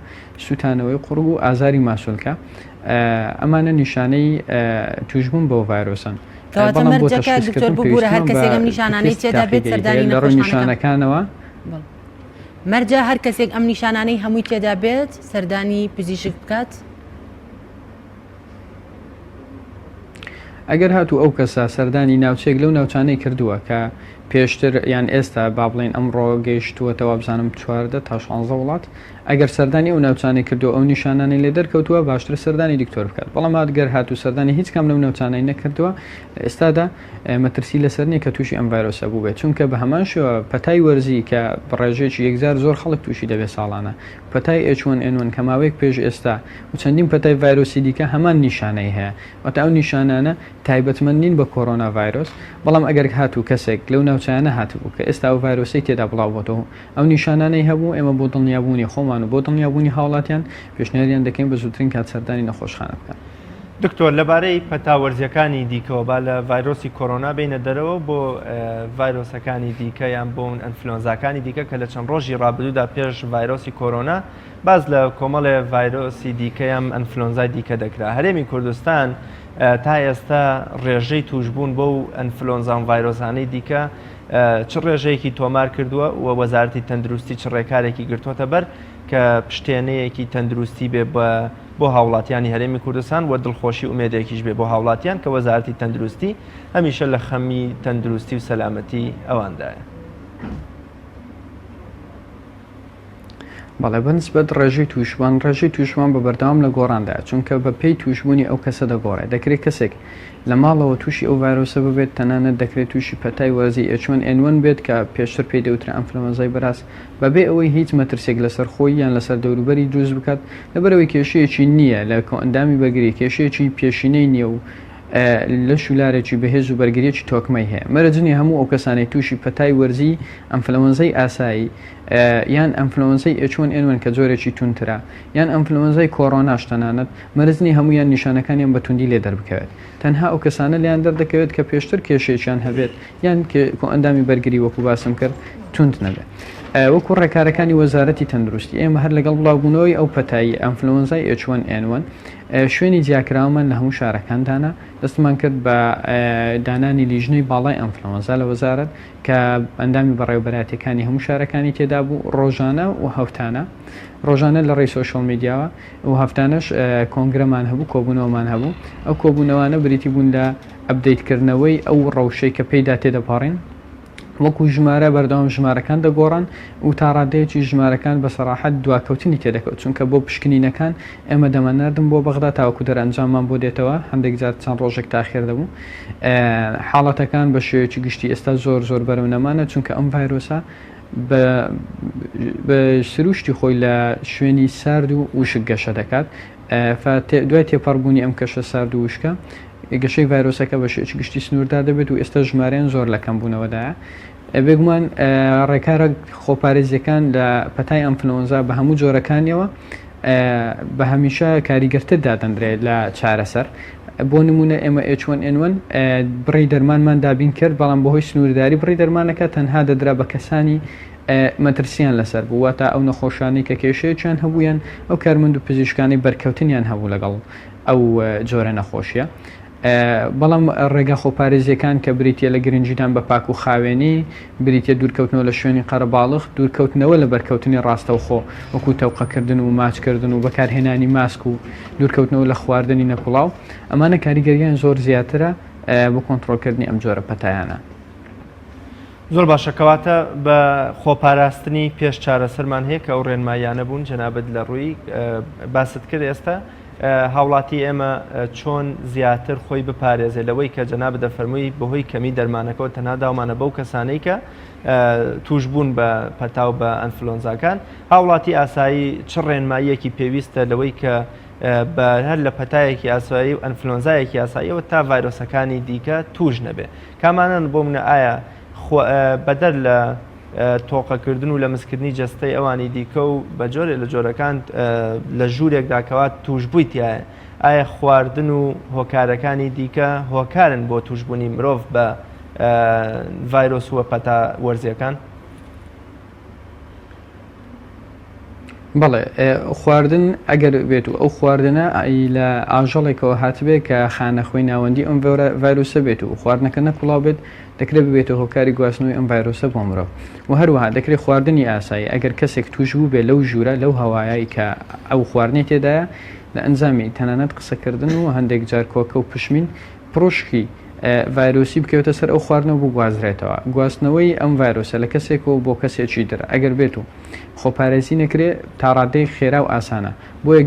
سوتانەوەی قوڕگ و ئازاری ماسولکە، ئەمانە نیشانەی تووشبوون بەو ڤایرۆسەن. کەواتە بەڵام بۆ مەرجەکە دکتۆر تەشخیصکردن ببورە هەر پێویستمان بە کەسێک ئەم نیشانانەی تێستی تێدا بێت تاقیگەیی سەردانی هەیە لە ڕووی نەخۆشخانەکان نیشانەکانەوە. بەڵێ. مەرجە هەر کەسێک ئەم نیشانانەی هەمووی تێدا بێت سەردانی پزیشک بکات؟ ئەگەر هاتوو ئەو کەسە سەردانی ناوچەیەک لەو ناوچانەی کردووە کە پێشتر یان ئێستا با بڵێین ئەمڕۆ گەیشتووەتە وابزانم 14 تا 16 وڵات ئەگەر سەردانی ئەو ناوچانەی کردووە ئەو نیشانانەی لێ دەرکەوتووە باشترە سەردانی دکتۆر بکات بەڵام ئەگەر هاتوو سەردانی هیچ کام لەو ناوچانەی نەکردووە لە ئێستادا مەترسی لەسەر نییە کە تووشی ئەم ڤایرۆسە بووبێت چونکە بە هەمان شێوە پەتای وەرزی کە بە ڕێژەیەکی یەکجار زۆر خەڵک تووشی دەبێت ساڵانە پەتای H1N1 کە ماوەیەک پێش ئێستا و چەندین پەتای ڤایرۆسی دیکە هەمان نیشانەی هەیە واتە ئەو نیشانانە تایبەتمەند نین بە کۆرۆنا ڤایرۆس بەڵام ئەگەر هاتوو کەسێک لەو ناوچانە هاتبوو کە ئێستا ئەو ڤایرۆسەی تێدا بڵاو بۆتەوە ئەو نیشانانەی هەبوو، ئێمە بۆ دڵنیابوونی خۆمان و بۆ دڵنیابوونی هاوڵاتیان پێشنیاریان دەکەین بە زووترین کات سەردانی نەخۆشخانە بکەن. دکتۆر لەبارەی پەتا وەرزیەکانی دیکەوە با لە ڤایرۆسی کۆرۆنا بێینە دەرەوە بۆ ڤایرۆسەکانی دیکە یان بۆ ئەنفلۆنزاکانی دیکە کە لە چەند ڕۆژی ڕابردوودا پێش ڤایرۆسی کۆرۆنا باس لە کۆمەڵێ ڤایرۆسی دیکە یان ئەنفلۆنزای دیکە دەکرا هەرێمی کوردستان تا ئێستا ڕێژەی توشبوون بەو ئەنفلۆنزا و ڤایرۆسانەی دیکە چ ڕێژەیەکی تۆمار کردووە و وەزارەتی تەندروستی چ ڕێکارێکی گرتووەتە بەر کە پشتێنەیەکی تەندروستی بێ بە بۆ هاوڵاتیانی هەرێمی کوردستان و دڵخۆشی ئومێدێکیش بێ بۆ هاوڵاتیان کە وەزارەتی تەندروستی هەمیشە لە خەمی تەندروستی و سەلامەتی ئەواندایە. بەڵێ بەنسبەت ڕێژەی تووشبووان، ڕێژەی تووشبووان بە بەردەوام لە گۆڕاندایە، چونکە بە پێی تووشبوونی ئەو کەسە دەگۆڕێت، دەکرێت کەسێک لە ماڵەوە تووشی ئەو ڤایرۆسە ببێت، تەنانەت دەکرێت تووشی پەتای وەرزی H1N1 بێت کە پێشتر پێی دەوترا ئەنفلەوەنزای بەراز، بەبێ ئەوەی هیچ مەترسیەک لەسەر خۆی یان لەسەر دەوروبەری دروست بکات، لەبەرئەوەی کێشەیەکی نییە لە کۆئەندامی بەرگری، کێشەیەکی پێشینەی نییە و لەش و لارێکی بەهێز و بەرگرییەکی تۆکمەی هەیە. مەرج نییە هەموو ئەو کەسانەی تووشی پەتای وەرزی ئەنفلەوەنزای ئاسایی یان ئەنفلەوەنزای H1N1 کە جۆرێکی توندترە یان ئەنفلەوەنزای کۆرۆناش تەنانەت مەرج نییە هەموویان نیشانەکانیان بە توندی لێ دەربکەوێت. تەنها ئەو کەسانە لێیان دەردەکەوێت کە پێشتر کێشەیەکیان هەبێت یان کۆئەندامی بەرگری وەکو باسم کرد توند نەبێت. وەکو ڕێکارەکانی وەزارەتی تەندروستی ئێمە هەر لەگەڵ بڵاوبوونەوەی ئەو پەتایی ئەنفلەوەنزای H1N1 شوێنی جیاکراوەمان لە هەموو شارەکان دانا، دەستمان کرد بە دانانی لیژنەی باڵای ئەنفلەوەنزا لە وەزارەت کە ئەندامی بەڕێوەبەرایەتیەکانی هەموو شارەکانی تێدا بوو، ڕۆژانە و هەفتانە، ڕۆژانە لە ڕێی سۆشیال میدیاوە و هەفتانەش کۆنگرەمان هەبوو، کۆبوونەوەمان هەبوو، ئەو کۆبوونەوانە بریتی بوون لە update کردنەوەی ئەو ڕەوشەی کە پێیدا تێدەپەڕین، وەکو ژمارە بەردەوام ژمارەکان دەگۆڕان و تا ڕادەیەکی ژمارەکان بە سەراحەت دواکەوتنی تێدەکەوت چونکە بۆ پشکنینەکان ئێمە دەمانناردن بۆ بەغدا تاوەکو دەرئەنجاممان بۆ دێتەوە هەندێک جار چەند ڕۆژێک تاخێر دەبوو حاڵەتەکان بە شێوەیەکی گشتی ئێستا زۆر زۆر بەرەو نەمانە چونکە ئەم ڤایرۆسە بە سروشتی خۆی لە شوێنی سارد و وشک گەشە دەکات دوای تێپەڕبوونی ئەم کەشە سارد و وشکە گەشەی ڤایرۆسەکە بە شێوەیەکی گشتی سنووردار دەبێت و ئێستا ژمارەیان زۆر لە کەمبوونەوەدایە. بێگومان ڕێکارە خۆپارێزیەکان لە پەتای ئەنفلۆنزا بە هەموو جۆرەکانیەوە بە هەمیشە کاریگەرتر دادەندرێت لە چارەسەر. بۆ نمونە ئێمە H1N1 بڕی دەرمانمان دابین کرد بەڵام بەهۆی سنوورداری بڕی دەرمانەکە تەنها دەدرا بە کەسانی مەترسیان لەسەر بوو واتە ئەو نەخۆشانەی کە کێشەیەکیان هەبوو یان ئەو کارمەند و پزیشکانەی بەرکەوتنیان هەبوو لەگەڵ ئەو جۆرە نەخۆشیە بەڵام ڕێگا خۆپارێزیەکان کە بریتە لە گرنگیدان بە پاک و خاوێنی بریتە دوورکەوتنەوە لە شوێنی قەرەباڵغ دوورکەوتنەوە لە بەرکەوتنی ڕاستەوخۆ وەکو تەوقەکردن و ماچکردن و بەکارهێنانی ماسک و دوورکەوتنەوە لە خواردنی نەکوڵاو ئەمانە کاریگەریان زۆر زیاترە بۆ کۆنتڕۆڵکردنی ئەم جۆرە پەتایانە. زۆر باشە کەواتە بە خۆپاراستنی پێش چارەسەرمان هەیە کە ئەو ڕێنماییانە بوون جەنابت لە ڕووی باست کرد ئێستا هاوڵاتی ئێمە چۆن زیاتر خۆی بپارێزێ لەوەی کە جەنابت دەفەرمووی بەهۆی کەمی دەرمانەکەەوە تەنها داومانە بەو کەسانەی کە توش بوون بە پەتا و بە ئەنفلۆنزاکان هاوڵاتی ئاسایی چ ڕێنماییەکی پێویستە لەوەی کە بە هەر لە پەتایەکی ئاسایی و ئەنفلۆنزایەکی ئاساییەوە تا ڤایرۆسەکانی دیکە توش نەبێ کامانەن بۆ منە ئایا بەدەر لە تۆقەکردن و لەمسکردنی جەستەی ئەوانی دیکە و بە جۆرێ لە جۆرەکان لە ژوورێکدا کەوا توشبووی تایە ئایا خواردن و هۆکارەکانی دیکە هۆکارن بۆ توشبوونی مرۆڤ بە ڤایرۆس وە پەتا وەرزیەکان؟ بەڵێ خواردن ئەگەر بێت و ئەو خواردنە لە ئاژەڵێکەوە هاتبێ کە خانەخوێی ناوەندی ئەم ڤایرۆسە بێت و خواردنەکە نەکوڵاو بێت دەکرێت ببێتە هۆکاری گواستنەوەی ئەم ڤایرۆسە بۆ مرۆڤ و هەروەها دەکرێت خواردنی ئاسایی ئەگەر کەسێک توش بوو بێ لەو ژوورە لەو هەوایەی کە ئەو خواردنەی تێدایە لە ئەنجامی تەنانەت قسەکردن و هەندێک جار کۆکە و پشمین پڕوشکی ڤایرۆسی بکەوێتە سەر ئەو خواردنەوە بگوازرێتەوە. گواستنەوەی ئەم ڤایرۆسە لە کەسێکەوە بۆ کەسێکی تر ئەگەر بێت و خۆپارێزی نەکرێ تاڕادەیەک خێرا و ئاسانە. بۆیە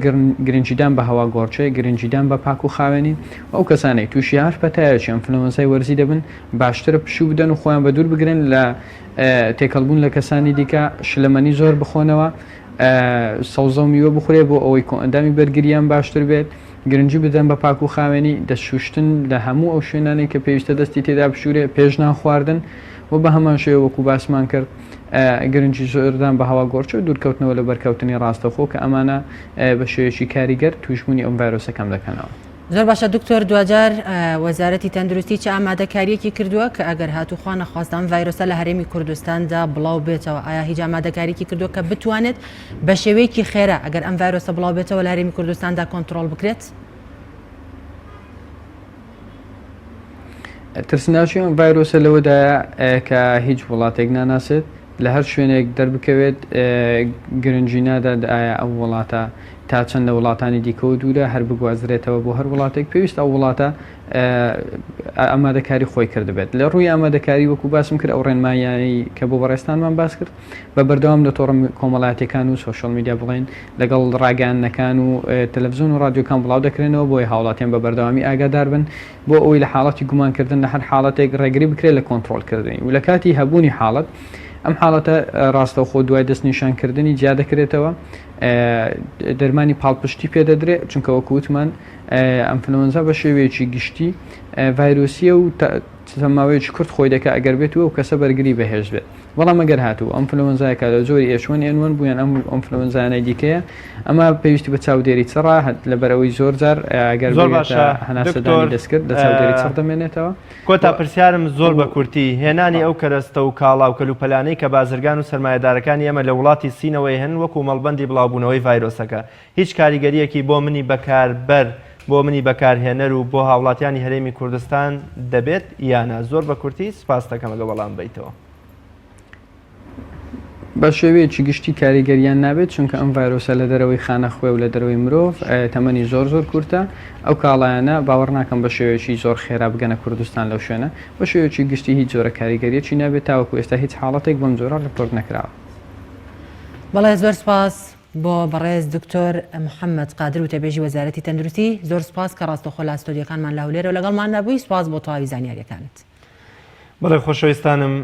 گرنگیدان بە هەواگۆڕکێ، گرنگیدان بە پاک و خاوێنی و ئەو کەسانەی تووشی هەر پەتایەکی ئەنفلەوەنزای وەرزی دەبن باشترە پشوو بدەن و خۆیان بەدوور بگرن لە تێکەڵبوون لە کەسانی دیکە، شلەمەنی زۆر بخۆنەوە، سەوزە و میوە بخورێ بۆ ئەوەی کۆئەندامی بەرگرییان باشتر بێت. گرنگی بدەن بە پاک و خاوێنی، دەست شوشتن لە هەموو ئەو شوێنانەی کە پێویستە دەستی تێدا بشورێ پێش نان خواردن و بە هەمان شێوە وەکو باسمان کرد گرنگی زۆردان بە هەواگۆڕکێ و دوورکەوتنەوە لە بەرکەوتنی ڕاستەوخۆ کە ئەمانە بە شێوەیەکی کاریگەر تووشبوونی ئەم ڤایرۆسە کەم دەکەنەوە. زۆر باشە دکتۆر دواجار وەزارەتی تەندروستی چ ئامادەکاریەکی کردووە کە ئەگەر هاتوو خوا نەخواستە ئەم ڤایرۆسە لە هەرێمی کوردستاندا بڵاو بێتەوە ئایا هیچ ئامادەکاریکی کردووە کە بتوانێت بە شێوەیەکی خێرا ئەگەر ئەم ڤایرۆسە بڵاو بێتەوە لە هەرێمی کوردستاندا کۆنتڕۆڵ بکرێت؟ ترسناکی ئەم ڤایرۆسە لەوەدایە کە هیچ وڵاتێک ناناسێت لە هەر شوێنێک دەربکەوێت گرنگی نادات ئایا ئەو وڵاتە تا چەند لە وڵاتانی دیکەوە دوورە هەر بگوازرێتەوە بۆ هەر وڵاتێک پێویست ئەو وڵاتە. ئامادەکاری خۆی کردبێت. لە ڕووی ئامادەکاری وەکو باسم کرد ئەو ڕێنماییانەی کە بۆ بەڕێزتانمان باس کرد بە بەردەوام لە تۆڕە کۆمەڵایەتیەکان و سۆشیال میدیا بڵێن لەگەڵ ڕاگەیاندنەکان و تەلەفزیۆن و ڕادیۆکان بڵاو دەکرێنەوە بۆیە هاوڵاتیان بە بەردەوامی ئاگادار بن بۆ ئەوەی لە حاڵەتی گومانکردن لە هەر حاڵەتێک ڕێگری بکرێت لە کۆنتڕۆڵکردنی و لە کاتی هەبوونی حاڵەت ئەم حاڵەتە ڕاستەوخۆ دوای دەستنیشانکردنی جیا دەکرێتەوە دەرمانی پاڵپشتی پێدەدرێت چونکە وەکو وتمان ئەنفلۆنزا بە شێوەیەکی گشتی ڤایرۆسیە و ماوەیەکی کورت خۆی دەکا ئەگەر بێت و ئەو کەسە بەرگری بەهێز بێت بەڵام ئەگەر هاتوو ئەنفلۆنزایەکە لە جۆری H1N1 بوو یان ئەم ئەنفلۆنزایانەی دیکەیە ئەمە پێویستی بە چاودێری چڕە لەبەرئەوەی زۆر جار ئەگەر زۆر بگاتە باشە هەناسەدانی دکتۆر دەستکرد لە چاودێری چڕ دەمێنێتەوە کۆتا و پرسیارم زۆر و بە کورتی، هێنانی ئەو کەرەستە و کاڵا و کەلوپەلانەی کە بازرگان و سەرمایەدارەکانی ئێمە لە وڵاتی سینەوە هەن وەکو مەڵبەندی بڵاوبوونەوەی ڤایرۆسەکە هیچ کاریگەرییەکی بۆ منی بەکاربەر، بۆ منی بەکارهێنەر و بۆ هاوڵاتیانی هەرێمی کوردستان دەبێت یا نا؟ زۆر بە کورتی سوپاست دەکەم ئەگەر وەڵام بەیتەوە. بە شێوەیەکی گشتی کاریگەریان نابێت چونکە ئەم ڤایرۆسە لە دەرەوەی خانە خوێ و لە دەرەوەی مرۆڤ تەمەنی زۆر زۆر کورتە ئەو کاڵایانە باوەڕ ناکەم بە شێوەیەکی زۆر خێرا بگەنە کوردستان لەو شوێنە بە شێوەیەکی گشتی هیچ جۆرە کاریگەریەکی نابێت تاوەکو ئێستا هیچ حاڵەتێک بەم جۆرە ڕپۆرت نەکراوە. بەڵێ زۆر سپاس بۆ بەڕێز دکتۆر محەممەد قادر وتەبێژی وەزارەتی تەندروستی زۆر سپاس کە ڕاستەوخۆ لە ستۆدیۆکانمان لە هەولێرەوە لەگەڵماندا بووی سپاس بۆ تەواوی زانیاریەکانت. بەڵێ خۆشەویستانم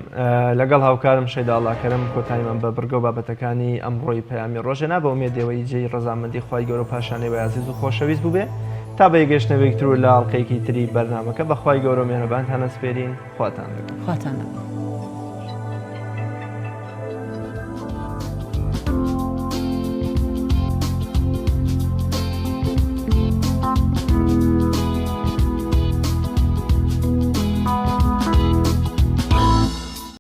لەگەڵ هاوکارم شەیدا ئەڵاکەرم کۆتاییمان بە بڕگە و بابەتەکانی ئەمڕۆی پەیامی ڕۆژێنا بە ئومێدەوەی جێی ڕەزامەندی خوای گەورە و پاشان ئێوەی ئازیز و خۆشەویست بووبێ تا بە یەکگەیشتنەوەیەکی تر و لە ئەڵقەیەکی تری بەرنامەکە بە خوای گەورە و مێهرەبانتان ئەسپێرین خواتان لەگەڵ. خواتان لەگەڵ.